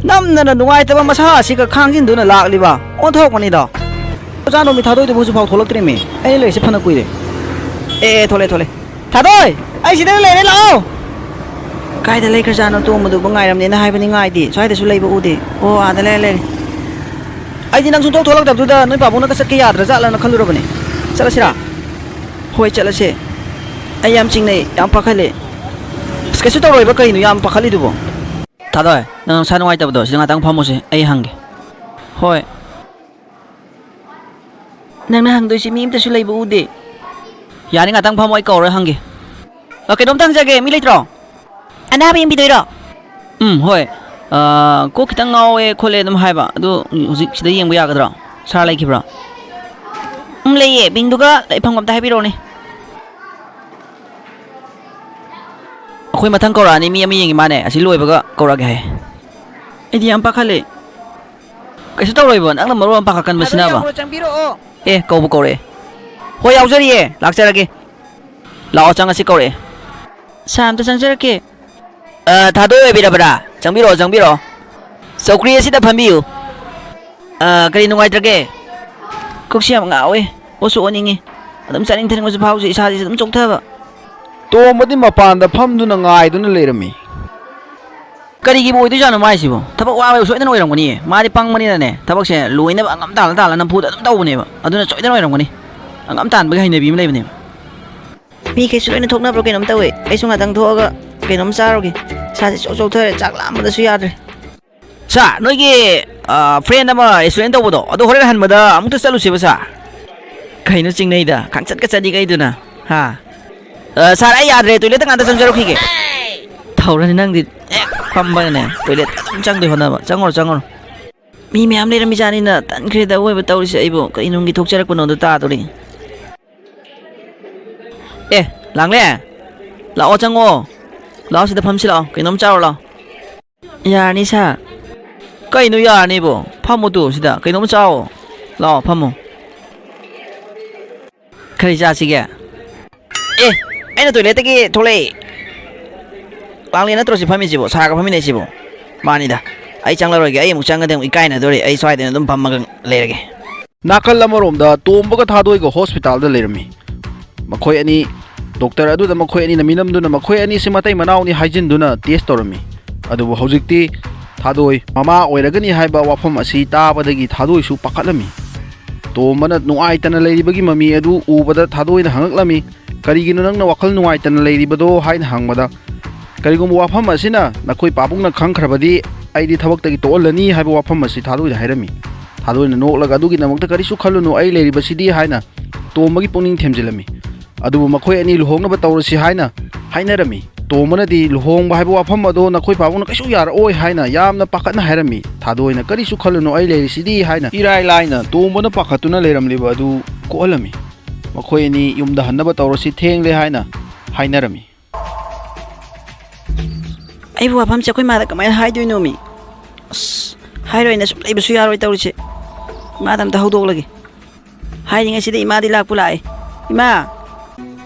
ꯅꯝꯗꯅ ꯅꯨꯡꯉꯥꯏꯇꯕ ꯃꯁꯥ ꯑꯁꯤꯒ ꯈꯥꯡꯖꯤꯟꯗꯨꯅ ꯂꯥꯛꯂꯤꯕ ꯑꯣꯟꯊꯣꯛꯄꯅꯤꯗ꯫ ꯑꯣꯖꯥ ꯅꯣꯃꯤ ꯊꯥꯗꯣꯏꯗꯨꯕꯨ ꯍꯧꯖꯤꯛꯐꯥꯎ ꯊꯣꯛꯂꯛꯇ꯭ꯔꯤꯃꯤ꯫ ꯑꯩꯅ ꯂꯩꯔꯤꯁꯦ ꯐꯅ ꯀꯨꯏꯔꯦ꯫ ꯑꯦ, ꯑꯦ, ꯊꯣꯛꯂꯛꯑꯦ, ꯊꯣꯛꯂꯛꯑꯦ꯫ ꯊꯥꯗꯣꯏ! ꯑꯩ ꯁꯤꯗ ꯂꯩꯔꯦ, ꯂꯥꯛꯑꯣ! ꯀꯥꯏꯗ ꯂꯩꯈ꯭ꯔꯖꯥꯠꯅꯣ? ꯇꯣꯝꯕꯗꯨꯕꯨ ꯉꯥꯏꯔꯝꯅꯦꯅ ꯍꯥꯏꯕꯅꯤ, ꯉꯥꯏꯗꯦ꯫ ꯁ꯭ꯋꯥꯏꯗꯁꯨ ꯂꯩꯕ ꯎꯗꯦ꯫ ꯑꯣ, ꯑꯥꯗ ꯂꯩꯔꯦ, ꯂꯩꯔꯦ꯫ ꯑꯩꯗꯤ ꯅꯪ ꯁꯨꯡꯊꯣꯛ ꯊꯣꯛꯂꯛꯇꯕꯗꯨꯗ ꯅꯣꯏ ꯄꯥꯕꯨꯡꯅꯒ ꯆꯠꯀꯦ ꯌꯥꯗ꯭ꯔꯖꯥꯠꯂꯅ ꯈꯜꯂꯨꯔꯕꯅꯦ꯫ ꯆꯠꯂꯁꯤꯔꯥ? ꯍꯣꯏ, ꯆꯠꯂꯁꯦ꯫ ꯑꯩ ꯌꯥꯝ ꯆꯤꯡꯅꯩ, ꯌꯥꯝ ꯄꯥꯈꯠꯂꯦ꯫ ꯑꯁ, ꯀꯩꯁꯨ ꯇꯧꯔꯣꯏꯕ, ꯀꯩꯅꯣ ꯌꯥꯝ ꯄꯥꯈꯠꯂꯤꯗꯨꯕꯣ? ꯊꯥꯗꯣꯏ, ꯅꯪ ꯅꯁꯥ ꯅꯨꯡꯉꯥꯏꯇꯕꯗꯣ ꯁꯤꯗ ꯉꯥꯛꯇꯪ ꯐꯝꯃꯨꯁꯦ, ꯑꯩ ꯍꯪꯒꯦ꯫ ꯍꯣꯏ꯫ ꯅꯪꯅ ꯍꯪꯗꯣꯏꯁꯤ ꯃꯤ ꯑꯝꯇꯁꯨ ꯂꯩꯕ ꯎꯗꯦ꯫ ꯌꯥꯅꯤ, ꯉꯥꯛꯇꯪ ꯐꯝꯃꯣ, ꯑꯩ ꯀꯧꯔ ꯍꯪꯒꯦ꯫ ꯑ, ꯀꯩꯅꯣꯝꯇ ꯍꯪꯖꯒꯦ, ꯃꯤ ꯂꯩꯇ꯭ꯔꯣ? ꯑꯅꯥꯕ ꯌꯦꯡꯕꯤꯗꯣꯏꯔꯣ? ꯎꯝ, ꯍꯣꯏ꯫ ꯑ, ꯀꯣꯛ ꯈꯤꯇꯪ ꯉꯥꯎꯋꯦ ꯈꯣꯠꯂꯦ ꯑꯗꯨꯝ ꯍꯥꯏꯕ꯫ ꯑꯗꯨ ꯍꯧꯖꯤꯛ ꯁꯤꯗ ꯌꯦꯡꯕ ꯌꯥꯒꯗ꯭ꯔꯣ? ꯁꯥꯔ ꯂꯩꯈꯤꯕ꯭ꯔꯣ? ꯎꯝ, ꯂꯩꯌꯦ꯫ ꯃꯤꯡꯗꯨꯒ ꯂꯩꯐꯝꯒ ꯑꯝꯇ ꯍꯥꯏꯕꯤꯔꯛꯑꯣꯅꯦ꯫ ꯑꯩꯈꯣꯏ ꯃꯊꯪ ꯀꯧꯔꯛꯑꯅꯤ, ꯃꯤ ꯑꯃ ꯌꯦꯡꯉꯤ ꯃꯥꯅꯦ꯫ ꯑꯁꯤ ꯂꯣꯏꯕꯒ ꯀꯧꯔꯛꯑꯒꯦ ꯍꯥꯏ꯫ ꯑꯩꯗꯤ ꯌꯥꯝ ꯄꯥꯈꯠꯂꯦ꯫ ꯀꯩꯁꯨ ꯇꯧꯔꯣꯏꯕ, ꯅꯪꯅ ꯃꯔꯣꯟ ꯑꯃ ꯄꯥꯈꯠꯀꯟꯕꯁꯤꯅꯕ꯫ ꯌꯥꯎꯈ꯭ꯔꯣ, ꯆꯪꯕꯤꯔꯛꯑꯣ꯫ ꯑꯦ, ꯀꯧꯕ ꯀꯧꯔꯛꯑꯦ꯫ ꯍꯣꯏ, ꯌꯥꯎꯖꯔꯤꯌꯦ, ꯂꯥꯛꯆꯔꯒꯦ꯫ ꯂꯥꯛꯑꯣ, ꯆꯪꯉꯁꯤ ꯀꯧꯔꯛꯑꯦ꯫ ꯁꯥꯔ, ꯑꯝꯇ ꯆꯪꯖꯔꯛꯀꯦ꯫ ꯑ, ꯊꯥꯗꯣꯏ ꯑꯣꯏꯕꯤꯔꯕ꯭ꯔꯥ? ꯆꯪꯕꯤꯔꯛꯑꯣ, ꯆꯪꯕꯤꯔꯛꯑꯣ꯫ ꯆꯧꯀ꯭ꯔꯤ ꯑꯁꯤꯗ ꯐꯝꯕꯤꯌꯨ꯫ ꯑ, ꯀꯔꯤ ꯅꯨꯡꯉꯥꯏꯇ꯭ꯔꯒꯦ? ꯀꯣꯛꯁꯤ ꯌꯥꯝ ꯉꯥꯎꯋꯦ, ꯑꯣꯁꯨ ꯑꯣꯅꯤꯡꯉꯤ꯫ ꯑꯗꯨꯝ ꯆꯥꯅꯤꯡ ꯊꯛꯅꯤꯡꯕꯁꯨ ꯐꯥꯎꯖꯩ, ꯏꯁꯥꯁꯤꯁꯨ ꯑꯗꯨꯝ ꯆꯣꯛꯊꯕ꯫ ꯇꯣꯝꯕꯗꯤ ꯃꯄꯥꯟꯗ ꯐꯝꯗꯨꯅ ꯉꯥꯏꯗꯨꯅ ꯂꯩꯔꯝꯃꯤ꯫ ꯀꯔꯤꯒꯤꯕꯨ ꯑꯣꯏꯗꯣꯏꯖꯥꯠꯅꯣ ꯃꯥꯏꯁꯤꯕꯣ? ꯊꯕꯛ ꯋꯥꯕ ꯁꯣꯏꯗꯅ ꯑꯣꯏꯔꯝꯒꯅꯤꯌꯦ꯫ ꯃꯥꯗꯤ ꯄꯪꯕꯅꯤꯅꯅꯦ, ꯊꯕꯛꯁꯦ ꯂꯣꯏꯅꯕ ꯑꯉꯝ ꯇꯥꯜꯂ ꯇꯥꯜꯂ ꯅꯝꯐꯨꯗ ꯑꯗꯨꯝ ꯇꯧꯕꯅꯦꯕ꯫ ꯑꯗꯨꯅ ꯁꯣꯏꯗꯅ ꯑꯣꯏꯔꯝꯒꯅꯤ꯫ ꯑꯉꯝ ꯇꯥꯟꯕꯒꯤ ꯍꯩꯅꯕꯤ ꯑꯃ ꯂꯩꯕꯅꯦꯕ꯫ ꯃꯤꯈꯩꯁꯨ ꯂꯣꯏꯅ ꯊꯣꯛꯅꯕ꯭ꯔꯣ ꯀꯩꯅꯣꯝ ꯇꯧꯋꯦ꯫ ꯑꯩꯁꯨ ꯉꯥꯛꯇꯪ ꯊꯣꯛꯑꯒ ꯀꯩꯅꯣꯝ ꯆꯥꯔꯨꯒꯦ꯫ ꯏꯁꯥꯁꯦ ꯆꯣꯛ ꯆꯣꯛꯊꯔꯦ, ꯆꯥꯛ ꯂꯥꯝꯕꯗꯁꯨ ꯌꯥꯗ꯭ꯔꯦ꯫ ꯁꯥꯔ, ꯅꯣꯏꯒꯤ, ꯑ, ꯐ꯭ꯔꯦꯟ ꯑꯃ ꯑꯦꯛꯁꯤꯗꯦꯟ ꯇꯧꯕꯗꯣ, ꯑꯗꯣ ꯍꯣꯔꯦꯟ ꯍꯟꯕꯗ ꯑꯃꯨꯛꯇ ꯆꯠꯂꯨꯁꯦꯕ, ꯁꯥꯔ꯫ ꯀꯩꯅꯣ ꯆꯤꯡꯅꯩꯗ? ꯈꯪꯆꯠꯀ ꯆꯠꯅꯤ ꯀꯩꯗꯨꯅ? ꯍꯥ? ꯑ, ꯁꯥꯔ, ꯑꯩ ꯌꯥꯗ꯭ꯔꯦ, ꯇꯣꯏꯂꯦꯠꯇ ꯉꯥꯛꯇ ꯆꯪꯖꯔꯨꯈꯤꯒꯦ꯫ ꯇꯧꯔꯅꯤ ꯅꯪꯗꯤ, ꯍꯦꯛ ꯐꯝꯕꯒꯅꯦ, ꯇꯣꯏꯂꯦꯠꯇ ꯑꯗꯨꯝ ꯆꯪꯗꯣꯏ ꯍꯣꯠꯅꯕ꯫ ꯆꯪꯉꯨꯔꯣ, ꯆꯪꯉꯨꯔꯣ꯫ ꯃꯤ ꯃꯌꯥꯝ ꯂꯩꯔꯝꯃꯤꯖꯥꯠꯅꯤꯅ ꯇꯟꯈ꯭ꯔꯦꯗ ꯑꯋꯣꯏꯕ ꯇꯧꯔꯤꯁꯦ ꯑꯩꯕꯨ꯫ ꯀꯩ ꯅꯨꯡꯒꯤ ꯊꯣꯛꯆꯔꯛꯄꯅꯣꯗꯣ ꯇꯥꯗꯣꯔꯤ꯫ ꯑꯦ, ꯂꯥꯡꯂꯦ, ꯂꯥꯛꯑꯣ, ꯆꯪꯉꯣ꯫ ꯂꯥꯛꯑꯣ, ꯁꯤꯗ ꯐꯝꯁꯤ ꯂꯥꯛꯑꯣ, ꯀꯩꯅꯣꯝ ꯆꯥꯔꯣ ꯂꯥꯛꯑꯣ꯫ ꯌꯥꯔꯅꯤ, ꯁꯥꯔ꯫ ꯀꯩꯅꯣ ꯌꯥꯔꯅꯤꯕꯣ? ꯐꯝꯃꯣ ꯇꯨ ꯁꯤꯗ, ꯀꯩꯅꯣꯝ ꯆꯥꯋꯣ꯫ ꯂꯥꯛꯑꯣ, ꯐꯝꯃꯣ꯫ ꯀꯔꯤ ꯆꯥꯁꯤꯒꯦ? ꯑꯦ, ꯑꯩꯅ ꯇꯣꯏꯂꯦꯠꯇꯒꯤ ꯊꯣꯛꯂꯛꯏ꯫ ꯂꯥꯡꯂꯦ ꯅꯠꯇ꯭ꯔꯣ ꯁꯤ ꯐꯝꯃꯤꯁꯤꯕꯣ? ꯁꯥꯔꯒ ꯐꯝꯃꯤꯟꯅꯩꯁꯤꯕꯣ? ꯃꯥꯅꯤꯗ꯫ ꯑꯩ ꯆꯪꯂꯔꯣꯏꯒꯦ꯫ ꯑꯩ ꯑꯃꯨꯛ ꯆꯪꯉꯗꯤ ꯑꯃꯨꯛ ꯏꯀꯥꯏꯅꯗꯣꯔꯤ꯫ ꯑꯩ ꯁ꯭ꯋꯥꯏꯗ ꯑꯗꯨꯝ ꯐꯝꯃꯒ ꯂꯩꯔꯒꯦ꯫ ꯅꯥꯀꯜ ꯑꯃꯔꯣꯝꯗ ꯇꯣꯝꯕꯒ ꯊꯥꯗꯣꯏꯒ ꯍꯣꯁꯄꯤꯇꯥꯜꯗ ꯂꯩꯔꯝꯃꯤ꯫ ꯃꯈꯣꯏ ꯑꯅꯤ, ꯗꯣꯛꯇꯔ ꯑꯗꯨꯗ ꯃꯈꯣꯏ ꯑꯅꯤꯅ ꯃꯤꯅꯝꯗꯨꯅ ꯃꯈꯣꯏ ꯑꯅꯤꯁꯤ ꯃꯇꯩ ꯃꯅꯥꯎꯅꯤ ꯍꯥꯏꯖꯤꯟꯗꯨꯅ ꯇꯦꯁ ꯇꯧꯔꯝꯃꯤ꯫ ꯑꯗꯨꯕꯨ ꯍꯧꯖꯤꯛꯇꯤ ꯊꯥꯗꯣꯏ ꯃꯃꯥ ꯑꯣꯏꯔꯒꯅꯤ ꯍꯥꯏꯕ ꯋꯥꯐꯝ ꯑꯁꯤ ꯇꯥꯕꯗꯒꯤ ꯊꯥꯗꯣꯏꯁꯨ ꯄꯥꯈꯠꯂꯝꯃꯤ꯫ ꯇꯣꯝꯕꯅ ꯅꯨꯡꯉꯥꯏꯇꯅ ꯂꯩꯔꯤꯕꯒꯤ ꯃꯃꯤ ꯑꯗꯨ ꯎꯕꯗ ꯊꯥꯗꯣꯏꯅ ꯍꯪꯉꯛꯂꯝꯃꯤ, "ꯀꯔꯤꯒꯤꯅꯣ ꯅꯪꯅ ꯋꯥꯈꯜ ꯅꯨꯡꯉꯥꯏꯇꯅ ꯂꯩꯔꯤꯕꯗꯣ?" ꯍꯥꯏꯅ ꯍꯪꯕꯗ, "ꯀꯔꯤꯒꯨꯝꯕ ꯋꯥꯐꯝ ꯑꯁꯤꯅ ꯅꯈꯣꯏ ꯄꯥꯕꯨꯡꯅ ꯈꯪꯈ꯭ꯔꯕꯗꯤ ꯑꯩꯗꯤ ꯊꯕꯛꯇꯒꯤ ꯇꯣꯛꯍꯜꯂꯅꯤ" ꯍꯥꯏꯕ ꯋꯥꯐꯝ ꯑꯁꯤ ꯊꯥꯗꯣꯏꯗ ꯍꯥꯏꯔꯝꯃꯤ꯫ ꯊꯥꯗꯣꯏꯅ ꯅꯣꯛꯂꯒ, "ꯑꯗꯨꯒꯤꯗꯃꯛꯇ ꯀꯔꯤꯁꯨ ꯈꯜꯂꯨꯅꯨ, ꯑꯩ ꯂꯩꯔꯤꯕꯁꯤꯗꯤ" ꯍꯥꯏꯅ ꯇꯣꯝꯕꯒꯤ ꯄꯨꯛꯅꯤꯡ ꯊꯦꯝꯖꯤꯜꯂꯝꯃꯤ꯫ ꯑꯗꯨꯕꯨ ꯃꯈꯣꯏ ꯑꯅꯤ ꯂꯨꯍꯣꯡꯅꯕ ꯇꯧꯔꯁꯤ ꯍꯥꯏꯅ ꯍꯥꯏꯅꯔꯝꯃꯤ꯫ ꯇꯣꯝꯕꯅꯗꯤ ꯂꯨꯍꯣꯡꯕ ꯍꯥꯏꯕ ꯋꯥꯐꯝ ꯑꯗꯣ ꯅꯈꯣꯏ ꯄꯥꯕꯨꯡꯅ ꯀꯩꯁꯨ ꯌꯥꯔꯛꯑꯣꯏ ꯍꯥꯏꯅ ꯌꯥꯝꯅ ꯄꯥꯈꯠꯅ ꯍꯥꯏꯔꯝꯃꯤ꯫ ꯊꯥꯗꯣꯏꯅ "ꯀꯔꯤꯁꯨ ꯈꯜꯂꯨꯅꯨ, ꯑꯩ ꯂꯩꯔꯤꯁꯤꯗꯤ" ꯍꯥꯏꯅ ꯏꯔꯥꯏ ꯂꯥꯏꯅ ꯇꯣꯝꯕꯅ ꯄꯥꯈꯠꯇꯨꯅ ꯂꯩꯔꯝꯂꯤꯕ ꯑꯗꯨ ꯀꯣꯛꯍꯜꯂꯝꯃꯤ꯫ ꯃꯈꯣꯏ ꯑꯅꯤ ꯌꯨꯝꯗ ꯍꯟꯅꯕ ꯇꯧꯔꯁꯤ, ꯊꯦꯡꯂꯦ ꯍꯥꯏꯅ ꯍꯥꯏꯅꯔꯝꯃꯤ꯫ ꯑꯩꯕꯨ ꯋꯥꯐꯝꯁꯦ ꯑꯩꯈꯣꯏ ꯃꯥꯗ ꯀꯃꯥꯏꯅ ꯍꯥꯏꯗꯣꯏꯅꯣꯃꯤ? ꯑꯁ, ꯍꯥꯏꯔꯣꯏꯅ ꯁꯨꯝ ꯂꯩꯕꯁꯨ ꯌꯥꯔꯣꯏ ꯇꯧꯔꯤꯁꯦ꯫ ꯏꯃꯥꯗ ꯑꯝꯇ ꯍꯧꯗꯣꯛꯂꯒꯦ꯫ ꯍꯥꯏꯔꯤꯉꯩꯁꯤꯗ ꯏꯃꯥꯗꯤ ꯂꯥꯛꯄꯨ ꯂꯥꯛꯑꯦ꯫ "ꯏꯃꯥ!"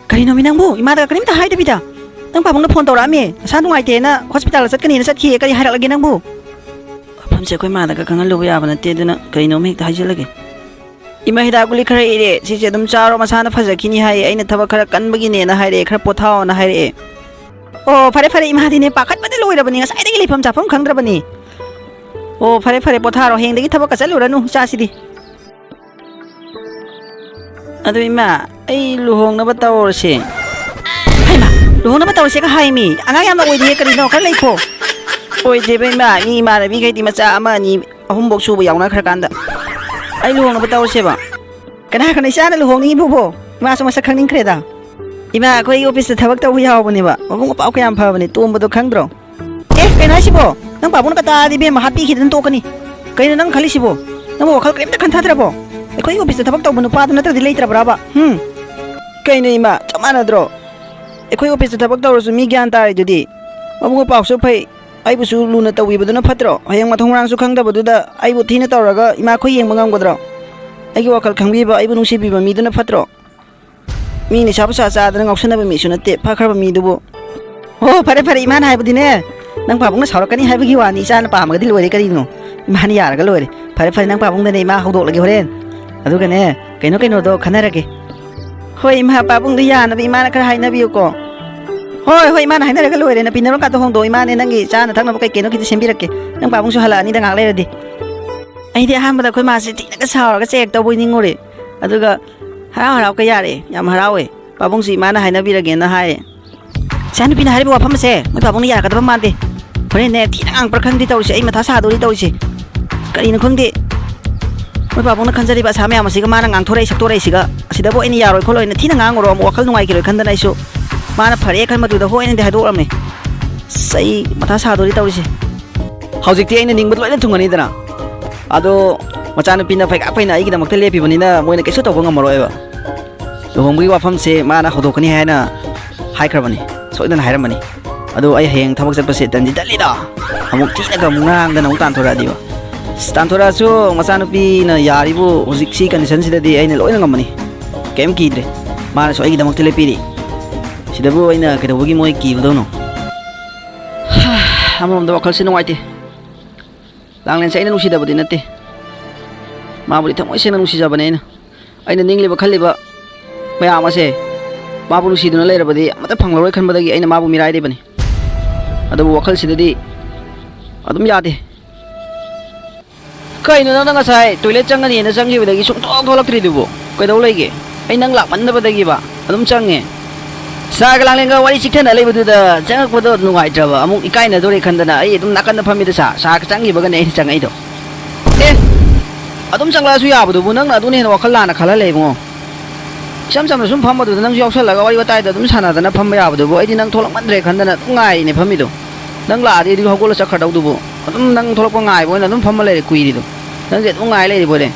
"ꯀꯔꯤꯅꯣꯃꯤ ꯅꯪꯕꯨ? ꯏꯃꯥꯗ ꯀꯔꯤꯝꯇ ꯍꯥꯏꯗꯕꯤꯗ? ꯅꯪ ꯄꯥꯕꯨꯡꯅ ꯐꯣꯟ ꯇꯧꯔꯛꯑꯝꯃꯦ, ꯅꯁꯥ ꯅꯨꯡꯉꯥꯏꯇꯦꯅ ꯍꯣꯁꯄꯤꯇꯥꯜꯗ ꯆꯠꯀꯅꯤꯅ ꯆꯠꯈꯤꯌꯦ꯫ ꯀꯔꯤ ꯍꯥꯏꯔꯛꯂꯒꯦ ꯅꯪꯕꯨ?" ꯋꯥꯐꯝꯁꯦ ꯑꯩꯈꯣꯏ ꯃꯥꯗꯒ ꯈꯪꯍꯜꯂꯨꯕ ꯌꯥꯕ ꯅꯠꯇꯦ, ꯑꯗꯨꯅ ꯀꯔꯤꯅꯣꯝ ꯍꯦꯛꯇ ꯍꯥꯏꯖꯤꯜꯂꯒꯦ꯫ "ꯏꯃꯥ, ꯍꯤꯗꯥꯛ ꯒꯨꯂꯤ ꯈꯔ ꯏꯔꯦ, ꯁꯤꯁꯦ ꯑꯗꯨꯝ ꯆꯥꯔꯣ, ꯃꯁꯥꯅ ꯐꯖꯈꯤꯅꯤ ꯍꯥꯏꯌꯦ, ꯑꯩꯅ ꯊꯕꯛ ꯈꯔ ꯀꯟꯕꯒꯤꯅꯦꯅ ꯍꯥꯏꯔꯛꯑꯦ, ꯈꯔ ꯄꯣꯊꯥꯑꯣꯅ ꯍꯥꯏꯔꯛꯑꯦ"꯫ ꯑꯣ, ꯐꯔꯦ ꯐꯔꯦ, ꯏꯃꯥꯗꯤꯅꯦ ꯄꯥꯈꯠꯄꯗ ꯂꯣꯏꯔꯕꯅꯤ, ꯉꯁꯥꯏꯗꯒꯤ ꯂꯩꯐꯝ ꯆꯥꯐꯝ ꯈꯪꯗ꯭ꯔꯕꯅꯤ꯫ ꯑꯣ, ꯐꯔꯦ ꯐꯔꯦ, ꯄꯣꯊꯥꯔꯣ, ꯍꯌꯦꯡꯗꯒꯤ ꯊꯕꯛꯀ ꯆꯠꯂꯨꯔꯅꯨ, ꯏꯆꯥꯁꯤꯗꯤ꯫ ꯑꯗꯨ ꯏꯃꯥ, ꯑꯩ ꯂꯨꯍꯣꯡꯅꯕ ꯇꯧꯔꯁꯦ꯫ ꯍꯩꯃꯥ, ꯂꯨꯍꯣꯡꯅꯕ ꯇꯧꯔꯁꯦꯒ ꯍꯥꯏꯃꯤ? ꯑꯉꯥꯡ ꯌꯥꯝꯅ ꯑꯣꯏꯔꯤꯌꯦ, ꯀꯔꯤꯅꯣ? ꯈꯔ ꯂꯩꯈꯣ꯫ ꯑꯣꯏꯗꯦꯕ ꯏꯃꯥ, ꯃꯤ ꯏꯃꯥꯟꯅꯕꯤꯈꯩꯗꯤ ꯃꯆꯥ ꯑꯃ, ꯑꯅꯤ, ꯑꯍꯨꯝꯐꯧ ꯁꯨꯕ ꯌꯥꯎꯅꯈ꯭ꯔꯀꯥꯟꯗ꯫ ꯑꯩ ꯂꯨꯍꯣꯡꯅꯕ ꯇꯧꯔꯁꯦꯕ꯫ ꯀꯅꯥ ꯀꯅꯥ ꯏꯆꯥꯅ ꯂꯨꯍꯣꯡꯅꯤꯡꯉꯤꯕꯣꯕꯣ? ꯏꯃꯥꯁꯨ ꯃꯁꯛ ꯈꯪꯅꯤꯡꯈ꯭ꯔꯦꯗ꯫ ꯏꯃꯥ, ꯑꯩꯈꯣꯏꯒꯤ ꯑꯣꯐꯤꯁꯇ ꯊꯕꯛ ꯇꯧꯕ ꯌꯥꯎꯕꯅꯦꯕ, ꯃꯕꯨꯡ ꯃꯧꯄ꯭ꯋꯥ ꯀꯌꯥꯝ ꯐꯕꯅꯦ, ꯇꯣꯝꯕꯗꯣ ꯈꯪꯗ꯭ꯔꯣ? ꯑꯦ, ꯀꯩꯅꯣ ꯍꯥꯏꯁꯤꯕꯣ? ꯅꯪ ꯄꯥꯕꯨꯡꯅ ꯀꯇꯥꯗꯤ ꯏꯕꯦꯝꯃ ꯍꯥꯠꯄꯤꯈꯤꯗꯅ ꯇꯣꯛꯀꯅꯤ꯫ ꯀꯩꯅꯣ ꯅꯪ ꯈꯜꯂꯤꯁꯤꯕꯣ? ꯅꯪꯕꯨ ꯋꯥꯈꯜ ꯀꯔꯤꯝꯇ ꯈꯟꯊꯗ꯭ꯔꯕꯣ? ꯑꯩꯈꯣꯏꯒꯤ ꯑꯣꯐꯤꯁꯇ ꯊꯕꯛ ꯇꯧꯕ ꯅꯨꯄꯥꯗꯨ ꯅꯠꯇ꯭ꯔꯗꯤ ꯂꯩꯇ꯭ꯔꯕ꯭ꯔꯕ? ꯍꯨꯝ? ꯀꯩꯅꯣ ꯏꯃꯥ, ꯆꯞ ꯃꯥꯟꯅꯗ꯭ꯔꯣ? ꯑꯩꯈꯣꯏ ꯑꯣꯐꯤꯁꯇ ꯊꯕꯛ ꯇꯧꯔꯁꯨ ꯃꯤ ꯒ꯭ꯌꯥꯟ ꯇꯥꯔꯤꯗꯨꯗꯤ꯫ ꯃꯕꯨꯡ ꯃꯧꯄ꯭ꯋꯥꯁꯨ ꯐꯩ, ꯑꯩꯕꯨꯁꯨ ꯂꯨꯅ ꯇꯧꯕꯤꯕꯗꯨꯅ ꯐꯠꯇ꯭ꯔꯣ? ꯍꯌꯦꯡ ꯃꯊꯣꯡ ꯃꯔꯥꯡꯁꯨ ꯈꯪꯗꯕꯗꯨꯗ ꯑꯩꯕꯨ ꯊꯤꯅ ꯇꯧꯔꯒ ꯏꯃꯥꯈꯣꯏ ꯌꯦꯡꯕ ꯉꯝꯒꯗ꯭ꯔꯣ? ꯑꯩꯒꯤ ꯋꯥꯈꯜ ꯈꯪꯕꯤꯕ, ꯑꯩꯕꯨ ꯅꯨꯡꯁꯤꯕꯤꯕ ꯃꯤꯗꯨꯅ ꯐꯠꯇ꯭ꯔꯣ? ꯃꯤ ꯅꯤꯁꯥ ꯄꯨꯁꯥ ꯆꯥꯗꯅ ꯉꯥꯎꯁꯟꯅꯕ ꯃꯤꯁꯨ ꯅꯠꯇꯦ, ꯐꯈ꯭ꯔꯕ ꯃꯤꯗꯨꯕꯨ꯫ ꯑꯣ, ꯐꯔꯦ ꯐꯔꯦ, ꯏꯃꯥꯅ ꯍꯥꯏꯕꯗꯤꯅꯦ, ꯅꯪ ꯄꯥꯕꯨꯡꯅ ꯁꯥꯎꯔꯛꯀꯅꯤ ꯍꯥꯏꯕꯒꯤ ꯋꯥꯅꯤ, ꯏꯆꯥꯅ ꯄꯥꯝꯃꯒꯗꯤ ꯂꯣꯏꯔꯦ ꯀꯔꯤꯅꯣ? ꯏꯃꯥꯅ ꯌꯥꯔꯒ ꯂꯣꯏꯔꯦ꯫ ꯐꯔꯦ ꯐꯔꯦ, ꯅꯪ ꯄꯥꯕꯨꯡꯗꯅꯦ ꯏꯃꯥ ꯍꯧꯗꯣꯛꯂꯒꯦ ꯍꯣꯔꯦꯟ꯫ ꯑꯗꯨꯒꯅꯦ, ꯀꯩꯅꯣ ꯀꯩꯅꯣꯗꯣ ꯈꯟꯅꯔꯒꯦ꯫ ꯍꯣꯏ ꯏꯃꯥ, ꯄꯥꯕꯨꯡꯗꯣ ꯌꯥꯅꯕ ꯏꯃꯥꯅ ꯈꯔ ꯍꯥꯏꯅꯕꯤꯌꯨꯀꯣ꯫ ꯍꯣꯏ ꯍꯣꯏ, ꯏꯃꯥꯅ ꯍꯥꯏꯅꯔꯒ ꯂꯣꯏꯔꯦ꯫ ꯅꯄꯤ ꯅꯔꯣꯟ ꯀꯥꯗꯣ ꯍꯣꯡꯗꯣꯛꯑꯣ, ꯏꯃꯥꯅꯦ ꯅꯪꯒꯤ ꯆꯥꯅ ꯊꯛꯅꯕ ꯀꯩ ꯀꯩꯅꯣ ꯈꯤꯇ ꯁꯦꯝꯕꯤꯔꯛꯀꯦ꯫ ꯅꯪ ꯄꯥꯕꯨꯡꯁꯨ ꯍꯜꯂꯛꯑꯅꯤꯗ ꯉꯥꯏꯍꯥꯛ ꯂꯩꯔꯗꯤ꯫ ꯑꯩꯗꯤ ꯑꯍꯥꯟꯕꯗ ꯑꯩꯈꯣꯏ ꯃꯥꯁꯦ ꯊꯤꯅꯒ ꯁꯥꯎꯔꯒ ꯆꯦꯛ ꯇꯧꯕꯣꯏ ꯅꯤꯡꯉꯨꯔꯦ꯫ ꯑꯗꯨꯒ ꯍꯔꯥꯎ ꯍꯔꯥꯎꯒ ꯌꯥꯔꯛꯑꯦ, ꯌꯥꯝ ꯍꯔꯥꯎꯋꯦ꯫ ꯄꯥꯕꯨꯡꯁꯨ ꯏꯃꯥꯅ ꯍꯥꯏꯅꯕꯤꯔꯒꯦꯅ ꯍꯥꯏꯌꯦ꯫ ꯏꯆꯥꯅꯨꯄꯤꯅ ꯍꯥꯏꯔꯤꯕ ꯋꯥꯐꯝ ꯑꯁꯦ ꯃꯣꯏ ꯄꯥꯕꯨꯡꯅ ꯌꯥꯔꯛꯀꯗꯕ ꯃꯥꯟꯗꯦ꯫ ꯍꯣꯔꯦꯟꯅꯦ ꯊꯤꯅ ꯉꯥꯡꯉꯛꯄ꯭ꯔꯥ ꯈꯪꯗꯦ ꯇꯧꯔꯤꯁꯦ, ꯑꯩ ꯃꯊꯥ ꯁꯥꯗꯣꯔꯤ ꯇꯧꯔꯤꯁꯦ꯫ ꯀꯔꯤꯅꯣ ꯈꯪꯗꯦ꯫ ꯃꯣꯏ ꯄꯥꯕꯨꯡꯅ ꯈꯟꯖꯔꯤꯕ ꯑꯁꯥ ꯃꯌꯥꯝ ꯑꯁꯤꯒ ꯃꯥꯅ ꯉꯥꯡꯊꯣꯔꯛꯏ ꯁꯛꯇꯣꯔꯛꯏꯁꯤꯒ, ꯑꯁꯤꯗꯕꯨ ꯑꯩꯅ ꯌꯥꯔꯣꯏ ꯈꯣꯠꯂꯣꯏꯅ ꯊꯤꯅ ꯉꯥꯡꯉꯨꯔꯣ, ꯑꯃꯨꯛ ꯋꯥꯈꯜ ꯅꯨꯡꯉꯥꯏꯈꯤꯔꯣꯏ ꯈꯟꯗꯅ ꯑꯩꯁꯨ ꯃꯥꯅ ꯐꯔꯦ ꯈꯟꯕꯗꯨꯗ ꯍꯣꯏꯅꯗꯤ ꯍꯥꯏꯗꯣꯛꯂꯝꯃꯦ꯫ ꯑꯁ, ꯑꯩ ꯃꯊꯥ ꯁꯥꯗꯣꯔꯤ ꯇꯧꯔꯤꯁꯦ꯫ ꯍꯧꯖꯤꯛꯇꯤ ꯑꯩꯅ ꯅꯤꯡꯕꯗ ꯂꯣꯏꯅ ꯊꯨꯡꯉꯅꯤꯗꯅ꯫ ꯑꯗꯣ ꯃꯆꯥꯅꯨꯄꯤꯅ ꯐꯩꯒꯥꯛ ꯐꯩꯅ ꯑꯩꯒꯤꯗꯃꯛꯇ ꯂꯦꯞꯄꯤꯕꯅꯤꯅ ꯃꯣꯏꯅ ꯀꯩꯁꯨ ꯇꯧꯕ ꯉꯝꯃꯔꯣꯏꯕ꯫ ꯂꯨꯍꯣꯡꯕꯒꯤ ꯋꯥꯐꯝꯁꯦ ꯃꯥꯅ ꯍꯧꯗꯣꯛꯀꯅꯤ ꯍꯥꯏꯅ ꯍꯥꯏꯈ꯭ꯔꯕꯅꯤ, ꯁꯣꯏꯗꯅ ꯍꯥꯏꯔꯝꯃꯅꯤ꯫ ꯑꯗꯣ ꯑꯩ ꯍꯌꯦꯡ ꯊꯕꯛ ꯆꯠꯄꯁꯦ ꯇꯟꯗꯤ ꯇꯜꯂꯤꯗ꯫ ꯑꯃꯨꯛ ꯊꯤꯅꯒ ꯑꯃꯨꯛ ꯉꯥꯡꯗꯅ ꯑꯃꯨꯛ ꯇꯥꯟꯊꯣꯔꯛꯑꯗꯤꯕ꯫ ꯑꯁ, ꯇꯥꯟꯊꯣꯔꯛꯑꯁꯨ ꯃꯆꯥꯅꯨꯄꯤꯅ ꯌꯥꯔꯤꯕꯨ ꯍꯧꯖꯤꯛ ꯁꯤ ꯀꯟꯗꯤꯁꯟꯁꯤꯗꯗꯤ ꯑꯩꯅ ꯂꯣꯏꯅ ꯉꯝꯃꯅꯤ꯫ ꯀꯩꯝ ꯀꯤꯗ꯭ꯔꯦ꯫ ꯃꯥꯅꯁꯨ ꯑꯩꯒꯤꯗꯃꯛꯇ ꯂꯦꯞꯄꯤꯔꯤ꯫ ꯁꯤꯗꯕꯨ ꯑꯩꯅ ꯀꯩꯗꯧꯕꯒꯤ ꯃꯣꯏ ꯀꯤꯒꯗꯧꯅꯣ? ꯑꯃꯔꯣꯝꯗ ꯋꯥꯈꯜꯁꯦ ꯅꯨꯡꯉꯥꯏꯇꯦ꯫ ꯂꯥꯡꯂꯦꯟꯁꯦ ꯑꯩꯅ ꯅꯨꯡꯁꯤꯗꯕꯗꯤ ꯅꯠꯇꯦ꯫ ꯃꯥꯕꯨꯗꯤ ꯊꯃꯣꯏ ꯁꯦꯡꯅ ꯅꯨꯡꯁꯤꯖꯕꯅꯦ ꯑꯩꯅ꯫ ꯑꯩꯅ ꯅꯤꯡꯂꯤꯕ ꯈꯜꯂꯤꯕ ꯃꯌꯥꯝ ꯑꯁꯦ ꯃꯥꯕꯨ ꯅꯨꯡꯁꯤꯗꯨꯅ ꯂꯩꯔꯕꯗꯤ ꯑꯃꯠꯇ ꯐꯪꯂꯔꯣꯏ ꯈꯟꯕꯗꯒꯤ ꯑꯩꯅ ꯃꯥꯕꯨ ꯃꯤꯔꯥꯏꯔꯤꯕꯅꯤ꯫ ꯑꯗꯨꯕꯨ ꯋꯥꯈꯜꯁꯤꯗꯗꯤ ꯑꯗꯨꯝ ꯌꯥꯗꯦ꯫ ꯀꯩꯅꯣ ꯅꯪꯅ ꯉꯁꯥꯏ ꯇꯣꯏꯂꯦꯠ ꯆꯪꯒꯅꯤꯅ ꯆꯪꯈꯤꯕꯗꯒꯤ ꯁꯨꯡꯊꯣꯛ ꯊꯣꯛꯂꯛꯇ꯭ꯔꯤꯗꯨꯕꯨ? ꯀꯩꯗꯧ ꯂꯩꯒꯦ? ꯑꯩ ꯅꯪ ꯂꯥꯛꯃꯟꯗꯕꯗꯒꯤꯕ ꯑꯗꯨꯝ ꯆꯪꯉꯦ꯫ ꯁꯥꯔꯒ ꯂꯥꯡꯂꯦꯟꯒ ꯋꯥꯔꯤ ꯆꯤꯛꯊꯅ ꯂꯩꯕꯗꯨꯗ ꯆꯪꯉꯛꯄꯗꯣ ꯅꯨꯡꯉꯥꯏꯇ꯭ꯔꯕ, ꯑꯃꯨꯛ ꯏꯀꯥꯏꯅꯗꯣꯔꯦ ꯈꯟꯗꯅ ꯑꯩ ꯑꯗꯨꯝ ꯅꯥꯀꯟꯗ ꯐꯝꯃꯤꯗ ꯁꯥꯔ, ꯁꯥꯔꯒ ꯆꯪꯈꯤꯕꯒꯅꯦ ꯑꯩꯅ ꯆꯪꯉꯛꯏꯗꯣ꯫ ꯑꯦ, ꯑꯗꯨꯝ ꯆꯪꯂꯛꯑꯁꯨ ꯌꯥꯕꯗꯨꯕꯨ, ꯅꯪꯅ ꯑꯗꯨꯅ ꯍꯦꯟꯅ ꯋꯥꯈꯜ ꯂꯥꯟꯅ ꯈꯜꯍꯜꯂꯦ ꯏꯕꯨꯡꯉꯣ꯫ ꯏꯆꯝ ꯆꯝꯅ ꯁꯨꯝ ꯐꯝꯕꯗꯨꯗ ꯅꯪꯁꯨ ꯌꯥꯎꯁꯜꯂꯒ ꯋꯥꯔꯤ ꯋꯥꯇꯥꯏꯗ ꯑꯗꯨꯝ ꯁꯥꯟꯅꯗꯅ ꯐꯝꯕ ꯌꯥꯕꯗꯨꯕꯨ, ꯑꯩꯗꯤ ꯅꯪ ꯊꯣꯛꯂꯛꯃꯟꯗ꯭ꯔꯦ ꯈꯟꯗꯅ ꯑꯗꯨꯝ ꯉꯥꯏꯔꯤꯅꯦ ꯐꯝꯃꯤꯗꯣ꯫ ꯅꯪ ꯂꯥꯛꯑꯗꯤ ꯑꯩꯗꯤ ꯍꯧꯒꯠꯂ ꯆꯠꯈ꯭ꯔꯗꯧꯗꯨꯕꯨ꯫ ꯑꯗꯨꯝ ꯅꯪ ꯊꯣꯛꯂꯛꯄ ꯉꯥꯏꯕ ꯑꯣꯏꯅ ꯑꯗꯨꯝ ꯐꯝꯃ ꯂꯩꯔꯦ ꯀꯨꯏꯔꯤꯗꯣ꯫ ꯅꯪꯁꯦ ꯑꯗꯨꯝ ꯉꯥꯏ ꯂꯩꯔꯤꯕꯣꯏꯔꯦ꯫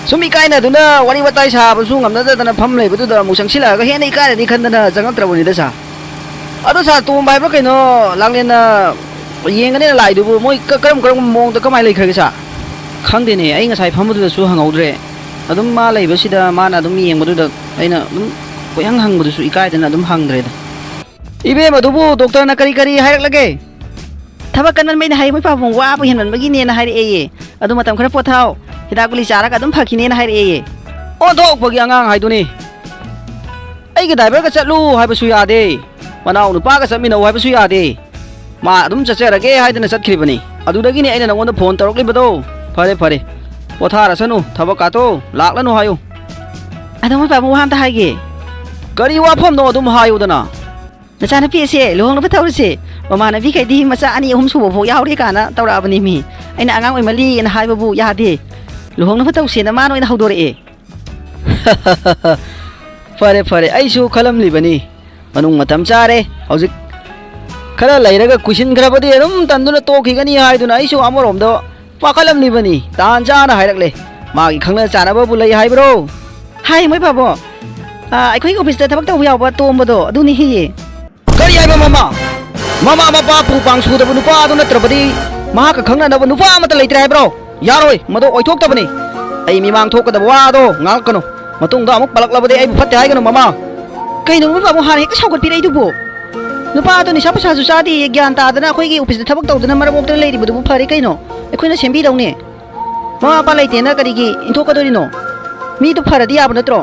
ꯁꯨꯝ ꯏꯀꯥꯏꯅꯗꯨꯅ ꯋꯥꯔꯤ ꯋꯥꯇꯥꯏ ꯁꯥꯕꯁꯨ ꯉꯝꯅꯗꯗꯅ ꯐꯝ ꯂꯩꯕꯗꯨꯗ ꯑꯃꯨꯛ ꯆꯪꯁꯤꯜꯂꯛꯑꯒ ꯍꯦꯟꯅ ꯏꯀꯥꯏꯔꯅꯤ ꯈꯟꯗꯅ ꯆꯪꯉꯛꯇ꯭ꯔꯕꯅꯤꯗ ꯁꯥꯔ꯫ ꯑꯗꯣ ꯁꯥꯔ, ꯇꯣꯝꯕ ꯍꯥꯏꯕ꯭ꯔꯥ ꯀꯩꯅꯣ, ꯂꯥꯡꯂꯦꯟꯅ ꯌꯦꯡꯒꯅꯦꯅ ꯂꯥꯛꯏꯗꯨꯕꯨ ꯃꯣꯏ ꯀ-, ꯀꯔꯝ ꯀꯔꯝꯕ ꯃꯑꯣꯡꯗ ꯀꯃꯥꯏꯅ ꯂꯩꯈ꯭ꯔꯒꯦ ꯁꯥꯔ? ꯈꯪꯗꯦꯅꯦ, ꯑꯩ ꯉꯁꯥꯏ ꯐꯝꯕꯗꯨꯗꯁꯨ ꯍꯪꯍꯧꯗ꯭ꯔꯦ꯫ ꯑꯗꯨꯝ ꯃꯥ ꯂꯩꯕꯁꯤꯗ ꯃꯥꯅ ꯑꯗꯨꯝ ꯌꯦꯡꯕꯗꯨꯗ ꯑꯩꯅ ꯑꯗꯨꯝ ꯀꯣꯏꯍꯪ ꯍꯪꯕꯗꯨꯁꯨ ꯏꯀꯥꯏꯗꯅ ꯑꯗꯨꯝ ꯍꯪꯗ꯭ꯔꯦꯗ꯫ ꯏꯕꯦꯝ ꯑꯗꯨꯕꯨ ꯗꯣꯛꯇꯔꯅ ꯀꯔꯤ ꯀꯔꯤ ꯍꯥꯏꯔꯛꯂꯒꯦ? ꯊꯕꯛ ꯀꯟꯃꯟꯕꯩꯅꯦ ꯍꯥꯏꯌꯦ, ꯃꯣꯏ ꯄꯥꯕꯨꯡ ꯋꯥꯕ ꯍꯦꯟꯃꯟꯕꯒꯤꯅꯦꯅ ꯍꯥꯏꯔꯛꯑꯦꯌꯦ꯫ ꯑꯗꯨ ꯃꯇꯝ ꯈꯔ ꯄꯣꯊꯥꯎ, ꯍꯤꯗꯥꯛ ꯒꯨꯂꯤ ꯆꯥꯔꯒ ꯑꯗꯨꯝ ꯐꯈꯤꯅꯦꯅ ꯍꯥꯏꯔꯛꯑꯦꯌꯦ꯫ ꯑꯣꯟꯊꯣꯛꯄꯒꯤ ꯑꯉꯥꯡ ꯍꯥꯏꯗꯨꯅꯤ꯫ ꯑꯩꯒꯤ ꯗ꯭ꯔꯥꯏꯚꯔꯒ ꯆꯠꯂꯨ ꯍꯥꯏꯕꯁꯨ ꯌꯥꯗꯦ, ꯃꯅꯥꯎ ꯅꯨꯄꯥꯒ ꯆꯠꯃꯤꯟꯅꯧ ꯍꯥꯏꯕꯁꯨ ꯌꯥꯗꯦ꯫ ꯃꯥ ꯑꯗꯨꯝ ꯆꯠꯆꯔꯒꯦ ꯍꯥꯏꯗꯅ ꯆꯠꯈ꯭ꯔꯤꯕꯅꯤ꯫ ꯑꯗꯨꯗꯒꯤꯅꯦ ꯑꯩꯅ ꯅꯉꯣꯟꯗ ꯐꯣꯟ ꯇꯧꯔꯛꯂꯤꯕꯗꯣ꯫ ꯐꯔꯦ, ꯐꯔꯦ, ꯄꯣꯊꯥꯔꯁꯅꯨ, ꯊꯕꯛ ꯀꯥꯇꯣ ꯂꯥꯛꯂꯅꯨ ꯍꯥꯏꯌꯨ꯫ ꯑꯗꯣ ꯃꯣꯏ ꯄꯥꯕꯨꯡ ꯋꯥ ꯑꯝꯇ ꯍꯥꯏꯒꯦ꯫ ꯀꯔꯤ ꯋꯥꯐꯝꯅꯣ ꯑꯗꯨꯝ ꯍꯥꯏꯌꯨꯗꯅ꯫ ꯅꯆꯥꯅꯨꯄꯤ ꯑꯁꯦ ꯂꯨꯍꯣꯡꯅꯕ ꯇꯧꯔꯁꯦ꯫ ꯃꯃꯥꯟꯅꯕꯤꯈꯩꯗꯤ ꯃꯆꯥ ꯑꯅꯤ ꯑꯍꯨꯝ ꯁꯨꯕ ꯐꯥꯎ ꯌꯥꯎꯔꯦ ꯀꯥꯏꯅ ꯇꯧꯔꯛꯑꯕꯅꯤ ꯃꯤ꯫ ꯑꯩꯅ ꯑꯉꯥꯡ ꯑꯣꯏꯃꯜꯂꯤꯅ ꯍꯥꯏꯕꯕꯨ ꯌꯥꯗꯦ꯫ ꯂꯨꯍꯣꯡꯅꯕ ꯇꯧꯁꯦꯅ ꯃꯥꯅ ꯑꯣꯏꯅ ꯍꯧꯗꯣꯔꯛꯑꯦ꯫ ꯐꯔꯦ, ꯐꯔꯦ, ꯑꯩꯁꯨ ꯈꯜꯂꯝꯂꯤꯕꯅꯤ꯫ ꯃꯅꯨꯡ ꯃꯇꯝ ꯆꯥꯔꯦ꯫ ꯍꯧꯖꯤꯛ ꯈꯔ ꯂꯩꯔꯒ ꯀꯨꯏꯁꯤꯟꯈ꯭ꯔꯕꯗꯤ ꯑꯗꯨꯝ ꯇꯟꯗꯨꯅ ꯇꯣꯛꯈꯤꯒꯅꯤ ꯍꯥꯏꯗꯨꯅ ꯑꯩꯁꯨ ꯑꯃꯔꯣꯝꯗ ꯄꯥꯈꯠꯂꯝꯂꯤꯕꯅꯤ꯫ ꯇꯥꯟ ꯆꯥꯅ ꯍꯥꯏꯔꯛꯂꯦ꯫ ꯃꯥꯒꯤ ꯈꯪꯅ ꯆꯥꯅꯕꯕꯨ ꯂꯩ ꯍꯥꯏꯕ꯭ꯔꯣ? ꯍꯥꯏ, ꯃꯣꯏ ꯄꯥꯕꯣ꯫ ꯑꯥ, ꯑꯩꯈꯣꯏꯒꯤ ꯑꯣꯐꯤꯁꯇ ꯊꯕꯛ ꯇꯧꯕ ꯌꯥꯎꯕ ꯇꯣꯝꯕꯗꯣ, ꯑꯗꯨꯅꯤ ꯍꯤꯌꯦ꯫ ꯀꯔꯤ ꯍꯥꯏꯕ ꯃꯃꯥ? ꯃꯃꯥ ꯃꯄꯥ ꯄꯨ ꯄꯥꯡ ꯁꯨꯗꯕ ꯅꯨꯄꯥ ꯑꯗꯨ ꯅꯠꯇ꯭ꯔꯕꯗꯤ ꯃꯍꯥꯛꯀ ꯈꯪꯅꯅꯕ ꯅꯨꯄꯥ ꯑꯃꯠꯇ ꯂꯩꯇ꯭ꯔꯦ ꯍꯥꯏꯕ꯭ꯔꯣ? ꯌꯥꯔꯣꯏ, ꯃꯗꯨ ꯑꯣꯏꯊꯣꯛꯇꯕꯅꯤ꯫ ꯑꯩ ꯃꯤꯃꯥꯡ ꯊꯣꯛꯀꯗꯕ ꯋꯥ ꯑꯗꯣ ꯉꯥꯡꯉꯛꯀꯅꯨ꯫ ꯃꯇꯨꯡꯗ ꯑꯃꯨꯛ ꯄꯜꯂꯛꯂꯕꯗꯤ ꯑꯩꯕꯨ ꯐꯠꯇꯦ ꯍꯥꯏꯒꯅꯨ, ꯃꯃꯥ꯫ ꯀꯩꯅꯣ ꯃꯣꯏ ꯄꯥꯕꯨꯡ ꯍꯥꯟꯅ ꯍꯦꯛꯇ ꯁꯥꯎꯒꯠꯄꯤꯔꯛꯏꯗꯨꯕꯨ? ꯅꯨꯄꯥ ꯑꯗꯣ ꯅꯤꯁꯥ ꯄꯨꯁꯥꯁꯨ ꯆꯥꯗꯦꯌꯦ, ꯒ꯭ꯌꯥꯟ ꯇꯥꯗꯅ ꯑꯩꯈꯣꯏꯒꯤ ꯑꯣꯐꯤꯁꯇ ꯊꯕꯛ ꯇꯧꯗꯅ ꯃꯔꯝ ꯑꯣꯛꯇꯅ ꯂꯩꯔꯤꯕꯗꯨꯕꯨ ꯐꯔꯦ ꯀꯩꯅꯣ? ꯑꯩꯈꯣꯏꯅ ꯁꯦꯝꯕꯤꯗꯧꯅꯦ꯫ ꯃꯃꯥ ꯃꯄꯥ ꯂꯩꯇꯦꯅ ꯀꯔꯤꯒꯤ ꯏꯟꯊꯣꯛꯀꯗꯣꯔꯤꯅꯣ? ꯃꯤꯗꯨ ꯐꯔꯗꯤ ꯌꯥꯕ ꯅꯠꯇ꯭ꯔꯣ?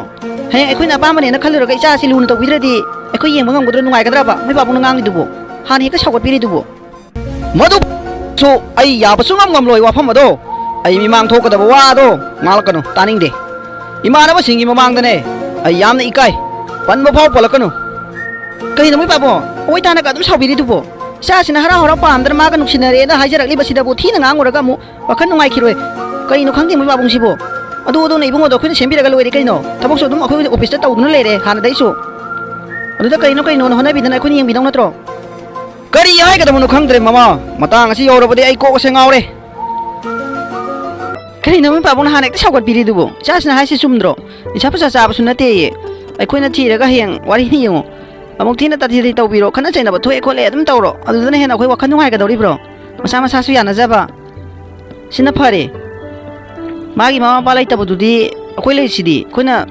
ꯍꯌꯦꯡ ꯑꯩꯈꯣꯏꯅ ꯑꯄꯥꯝꯕꯅꯦꯅ ꯈꯜꯂꯨꯔꯒ ꯏꯆꯥꯁꯤ ꯂꯨꯅ ꯇꯧꯕꯤꯗ꯭ꯔꯗꯤ ꯑꯩꯈꯣꯏ ꯌꯦꯡꯕ ꯉꯝꯒꯗ꯭ꯔꯣ? ꯅꯨꯡꯉꯥꯏꯒꯗ꯭ꯔꯕ? ꯃꯣꯏ ꯄꯥꯕꯨꯡꯅ ꯉꯥꯡꯂꯤꯗꯨꯕꯨ ꯍꯥꯟꯅ ꯍꯦꯛꯇ ꯁꯥꯎꯒꯠꯄꯤꯔꯤꯗꯨꯕꯨ꯫ ꯃꯗꯨ ꯁꯨ ꯑꯩ ꯌꯥꯕ ꯁꯨꯡꯉꯝ ꯉꯝꯂꯣꯏ꯫ ꯋꯥꯐꯝ ꯑꯗꯣ ꯑꯩ ꯃꯤꯃꯥꯡ ꯊꯣꯛꯀꯗꯕ ꯋꯥ ꯑꯗꯣ ꯉꯥꯡꯂꯛꯀꯅꯨ, ꯇꯥꯅꯤꯡꯗꯦ꯫ ꯏꯃꯥꯟꯅꯕꯁꯤꯡꯒꯤ ꯃꯃꯥꯡꯗꯅꯦ ꯑꯩ ꯌꯥꯝꯅ ꯏꯀꯥꯏ꯫ ꯄꯟꯕ ꯐꯥꯎ ꯄꯜꯂꯛꯀꯅꯨ꯫ ꯀꯩꯅꯣ ꯃꯣꯏ ꯄꯥꯕꯨꯡ? ꯑꯣꯏ ꯇꯥꯅꯒ ꯑꯗꯨꯝ ꯁꯥꯎꯕꯤꯔꯤꯗꯨꯕꯣ? ꯏꯆꯥꯁꯤꯅ ꯍꯔꯥꯎ ꯍꯔꯥꯎ ꯄꯥꯝꯗꯅ ꯃꯥꯒ ꯅꯨꯡꯁꯤꯅꯔꯦꯅ ꯍꯥꯏꯖꯔꯛꯂꯤꯕꯁꯤꯗꯕꯨ ꯊꯤꯅ ꯉꯥꯡꯉꯨꯔꯒ ꯑꯃꯨꯛ ꯋꯥꯈꯜ ꯅꯨꯡꯉꯥꯏꯈꯤꯔꯣꯏ꯫ ꯀꯩꯅꯣ ꯈꯪꯗꯦ ꯃꯣꯏ ꯄꯥꯕꯨꯡꯁꯤꯕꯨ꯫ ꯑꯗꯨ ꯑꯗꯨꯅ ꯏꯕꯨꯡꯉꯣꯗꯣ ꯑꯩꯈꯣꯏꯅ ꯁꯦꯝꯕꯤꯔꯒ ꯂꯣꯏꯔꯦ ꯀꯩꯅꯣ꯫ ꯊꯕꯛꯁꯨ ꯑꯗꯨꯝ ꯑꯩꯈꯣꯏ ꯑꯣꯐꯤꯁꯇ ꯇꯧꯗꯨꯅ ꯂꯩꯔꯦ ꯍꯥꯟꯅꯗꯩꯁꯨ꯫ ꯑꯗꯨꯗ ꯀꯩꯅꯣ ꯀꯩꯅꯣꯅ ꯍꯣꯠꯅꯕꯤꯗꯅ ꯑꯩꯈꯣꯏꯅ ꯌꯦꯡꯕꯤꯗꯧ ꯅꯠꯇ꯭ꯔꯣ? ꯀꯔꯤ ꯍꯥꯏꯒꯗꯕꯅꯣ ꯈꯪꯗ꯭ꯔꯦ ꯃꯃꯥ꯫ ꯃꯇꯥꯡ ꯑꯁꯤ ꯌꯧꯔꯕꯗꯤ ꯑꯩ ꯀꯣꯛ ꯑꯁꯦ ꯉꯥꯎꯔꯦ꯫ ꯀꯔꯤꯅꯣ ꯃꯣꯏ ꯄꯥꯕꯨꯡꯅ ꯍꯥꯟꯅ ꯍꯦꯛꯇ ꯁꯥꯎꯒꯠꯄꯤꯔꯤꯗꯨꯕꯨ? ꯏꯆꯥꯁꯤꯅ ꯍꯥꯏꯁꯤ ꯆꯨꯝꯗ꯭ꯔꯣ? ꯅꯤꯁꯥ ꯄꯨꯁꯥ ꯆꯥꯕꯁꯨ ꯅꯠꯇꯦꯌꯦ꯫ ꯑꯩꯈꯣꯏꯅ ꯊꯤꯔꯒ ꯍꯌꯦꯡ ꯋꯥꯔꯤꯅꯤ ꯌꯦꯡꯉꯣ꯫ ꯑꯃꯨꯛ ꯊꯤꯅ ꯇꯥꯊꯤ ꯇꯧꯕꯤꯔꯣ, ꯈꯠꯅ ꯆꯩꯅꯕ ꯊꯣꯛꯑꯦ ꯈꯣꯠꯂꯦ ꯑꯗꯨꯝ ꯇꯧꯔꯣ꯫ ꯑꯗꯨꯗꯨꯅ ꯍꯦꯟꯅ ꯑꯩꯈꯣꯏ ꯋꯥꯈꯜ ꯅꯨꯡꯉꯥꯏꯒꯗꯧꯔꯤꯕ꯭ꯔꯣ? ꯃꯁꯥ ꯃꯁꯥꯁꯨ ꯌꯥꯅꯖꯕ꯫ ꯁꯤꯅ ꯐꯔꯦ꯫ ꯃꯥꯒꯤ ꯃꯃꯥ ꯃꯄꯥ ꯂꯩꯇꯕꯗꯨꯗꯤ ꯑꯩꯈꯣꯏ ꯂꯩꯔꯤꯁꯤꯗꯤ, ꯑꯩꯈꯣꯏꯅ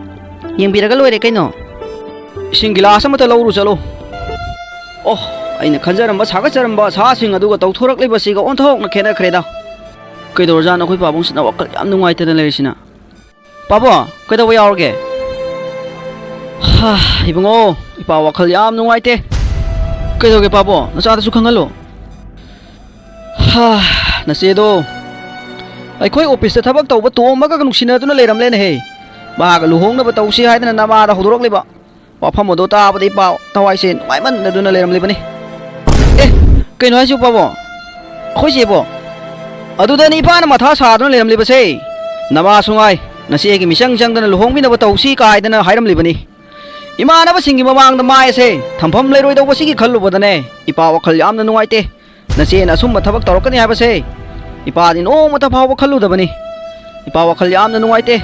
ꯌꯦꯡꯕꯤꯔꯒ ꯂꯣꯏꯔꯦ ꯀꯩꯅꯣ꯫ ꯏꯁꯤꯡ ꯒꯤꯂꯥꯁ ꯑꯃꯇ ꯂꯧꯔꯨ ꯆꯠꯂꯣ꯫ ꯑꯣ, ꯑꯩꯅ ꯈꯟꯖꯔꯝꯕ ꯁꯥꯒꯠꯆꯔꯝꯕ ꯑꯁꯥꯁꯤꯡ ꯑꯗꯨꯒ ꯇꯧꯊꯣꯔꯛꯂꯤꯕꯁꯤꯒ ꯑꯣꯟꯊꯣꯛꯅ ꯈꯦꯠꯅꯈ꯭ꯔꯦꯗ꯫ ꯀꯩꯗꯧꯔꯖꯥꯠꯅꯣ ꯑꯩꯈꯣꯏ ꯄꯥꯕꯨꯡꯁꯤꯅ ꯋꯥꯈꯜ ꯌꯥꯝ ꯅꯨꯡꯉꯥꯏꯇꯅ ꯂꯩꯔꯤꯁꯤꯅ? ꯄꯥꯕꯨꯡ, ꯀꯩꯗꯧꯕ ꯌꯥꯎꯔꯒꯦ? ꯍꯥ, ꯏꯕꯨꯡꯉꯣ, ꯏꯄꯥ ꯋꯥꯈꯜ ꯌꯥꯝ ꯅꯨꯡꯉꯥꯏꯇꯦ꯫ ꯀꯩꯗꯧꯒꯦ ꯄꯥꯕꯨꯡ? ꯅꯆꯥꯗꯁꯨ ꯈꯪꯍꯜꯂꯣ꯫ ꯍꯥ, ꯅꯆꯦꯗꯣ ꯑꯩꯈꯣꯏ ꯑꯣꯐꯤꯁꯇ ꯊꯕꯛ ꯇꯧꯕ ꯇꯣꯝꯕꯒ ꯅꯨꯡꯁꯤꯅꯗꯨꯅ ꯂꯩꯔꯝꯂꯦꯅꯦꯍꯦ꯫ ꯃꯥꯒ ꯂꯨꯍꯣꯡꯅꯕ ꯇꯧꯁꯤ ꯍꯥꯏꯗꯅ ꯅꯃꯥꯗ ꯍꯧꯗꯣꯔꯛꯂꯤꯕ꯫ ꯋꯥꯐꯝ ꯑꯗꯨ ꯇꯥꯕꯗ ꯏꯄꯥ ꯊꯋꯥꯏꯁꯦ ꯅꯨꯡꯉꯥꯏꯃꯟꯗꯗꯨꯅ ꯂꯩꯔꯝꯂꯤꯕꯅꯤ꯫ ꯑꯦ, ꯀꯩꯅꯣ ꯍꯥꯏꯁꯤꯕꯣ ꯄꯥꯕꯨꯡ? ꯑꯩꯈꯣꯏ ꯆꯦꯕꯣ? ꯑꯗꯨꯗꯅꯤ ꯏꯄꯥꯅ ꯃꯊꯥ ꯁꯥꯗꯨꯅ ꯂꯩꯔꯝꯂꯤꯕꯁꯦ꯫ ꯅꯃꯥꯁꯨ ꯉꯥꯏ, ꯅꯆꯦꯒꯤ ꯃꯤꯆꯪ ꯆꯪꯗꯅ ꯂꯨꯍꯣꯡꯃꯤꯟꯅꯕ ꯇꯧꯁꯤ ꯀꯥꯏꯗꯅ ꯍꯥꯏꯔꯝꯂꯤꯕꯅꯤ꯫ ꯏꯃꯥꯟꯅꯕꯁꯤꯡꯒꯤ ꯃꯃꯥꯡꯗ ꯃꯥꯏ ꯑꯁꯦ ꯊꯝꯐꯝ ꯂꯩꯔꯣꯏꯗꯧꯕꯁꯤꯒꯤ ꯈꯜꯂꯨꯕꯗꯅꯦ ꯏꯄꯥ ꯋꯥꯈꯜ ꯌꯥꯝꯅ ꯅꯨꯡꯉꯥꯏꯇꯦ꯫ ꯅꯆꯦꯅ ꯑꯁꯨꯝꯕ ꯊꯕꯛ ꯇꯧꯔꯛꯀꯅꯤ ꯍꯥꯏꯕꯁꯦ ꯏꯄꯥꯗꯤ ꯅꯣꯡꯃꯇ ꯐꯥꯎꯕ ꯈꯜꯂꯨꯗꯕꯅꯤ꯫ ꯏꯄꯥ ꯋꯥꯈꯜ ꯌꯥꯝꯅ ꯅꯨꯡꯉꯥꯏꯇꯦ꯫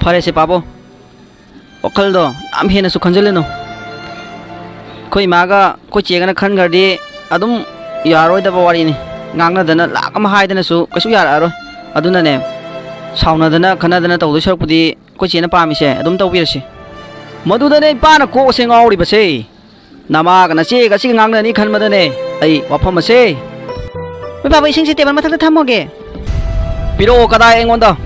ꯐꯔꯦꯁꯦ ꯄꯥꯕꯨꯡ, ꯋꯥꯈꯜꯗꯣ ꯌꯥꯝ ꯍꯦꯟꯅꯁꯨ ꯈꯟꯖꯤꯜꯂꯨꯅꯨ꯫ ꯑꯩꯈꯣꯏ ꯏꯃꯥꯒ ꯑꯩꯈꯣꯏ ꯆꯦꯒꯅ ꯈꯟꯈ꯭ꯔꯗꯤ ꯑꯗꯨꯝ ꯌꯥꯔꯔꯣꯏꯗꯕ ꯋꯥꯔꯤꯅꯤ꯫ ꯉꯥꯡꯅꯗꯅ ꯂꯥꯛ ꯑꯃ ꯍꯥꯏꯗꯅꯁꯨ ꯀꯩꯁꯨ ꯌꯥꯔꯛꯑꯔꯣꯏ꯫ ꯑꯗꯨꯅꯅꯦ, ꯁꯥꯎꯅꯗꯅ ꯈꯠꯅꯗꯅ ꯇꯧꯗꯣꯏ ꯁꯔꯨꯛꯄꯨꯗꯤ ꯑꯩꯈꯣꯏ ꯆꯦꯅ ꯄꯥꯝꯃꯤꯁꯦ ꯑꯗꯨꯝ ꯇꯧꯕꯤꯔꯁꯤ꯫ ꯃꯗꯨꯗꯅꯦ ꯏꯄꯥꯅ ꯀꯣꯛ ꯑꯁꯦ ꯉꯥꯎꯔꯤꯕꯁꯦ꯫ ꯅꯃꯥꯒ ꯅꯆꯦꯒ ꯑꯁꯤꯒ ꯉꯥꯡꯅꯅꯤ ꯈꯟꯕꯗꯅꯦ ꯑꯩ ꯋꯥꯐꯝ ꯑꯁꯦ꯫ ꯍꯣꯏ ꯕꯥꯕꯥ, ꯏꯁꯤꯡꯁꯦ ꯇꯦꯕꯜ ꯃꯊꯛꯇ ꯊꯝꯃꯣꯒꯦ꯫ ꯄꯤꯔꯛꯑꯣ ꯀꯗꯥꯏ ꯑꯩꯉꯣꯟꯗ꯫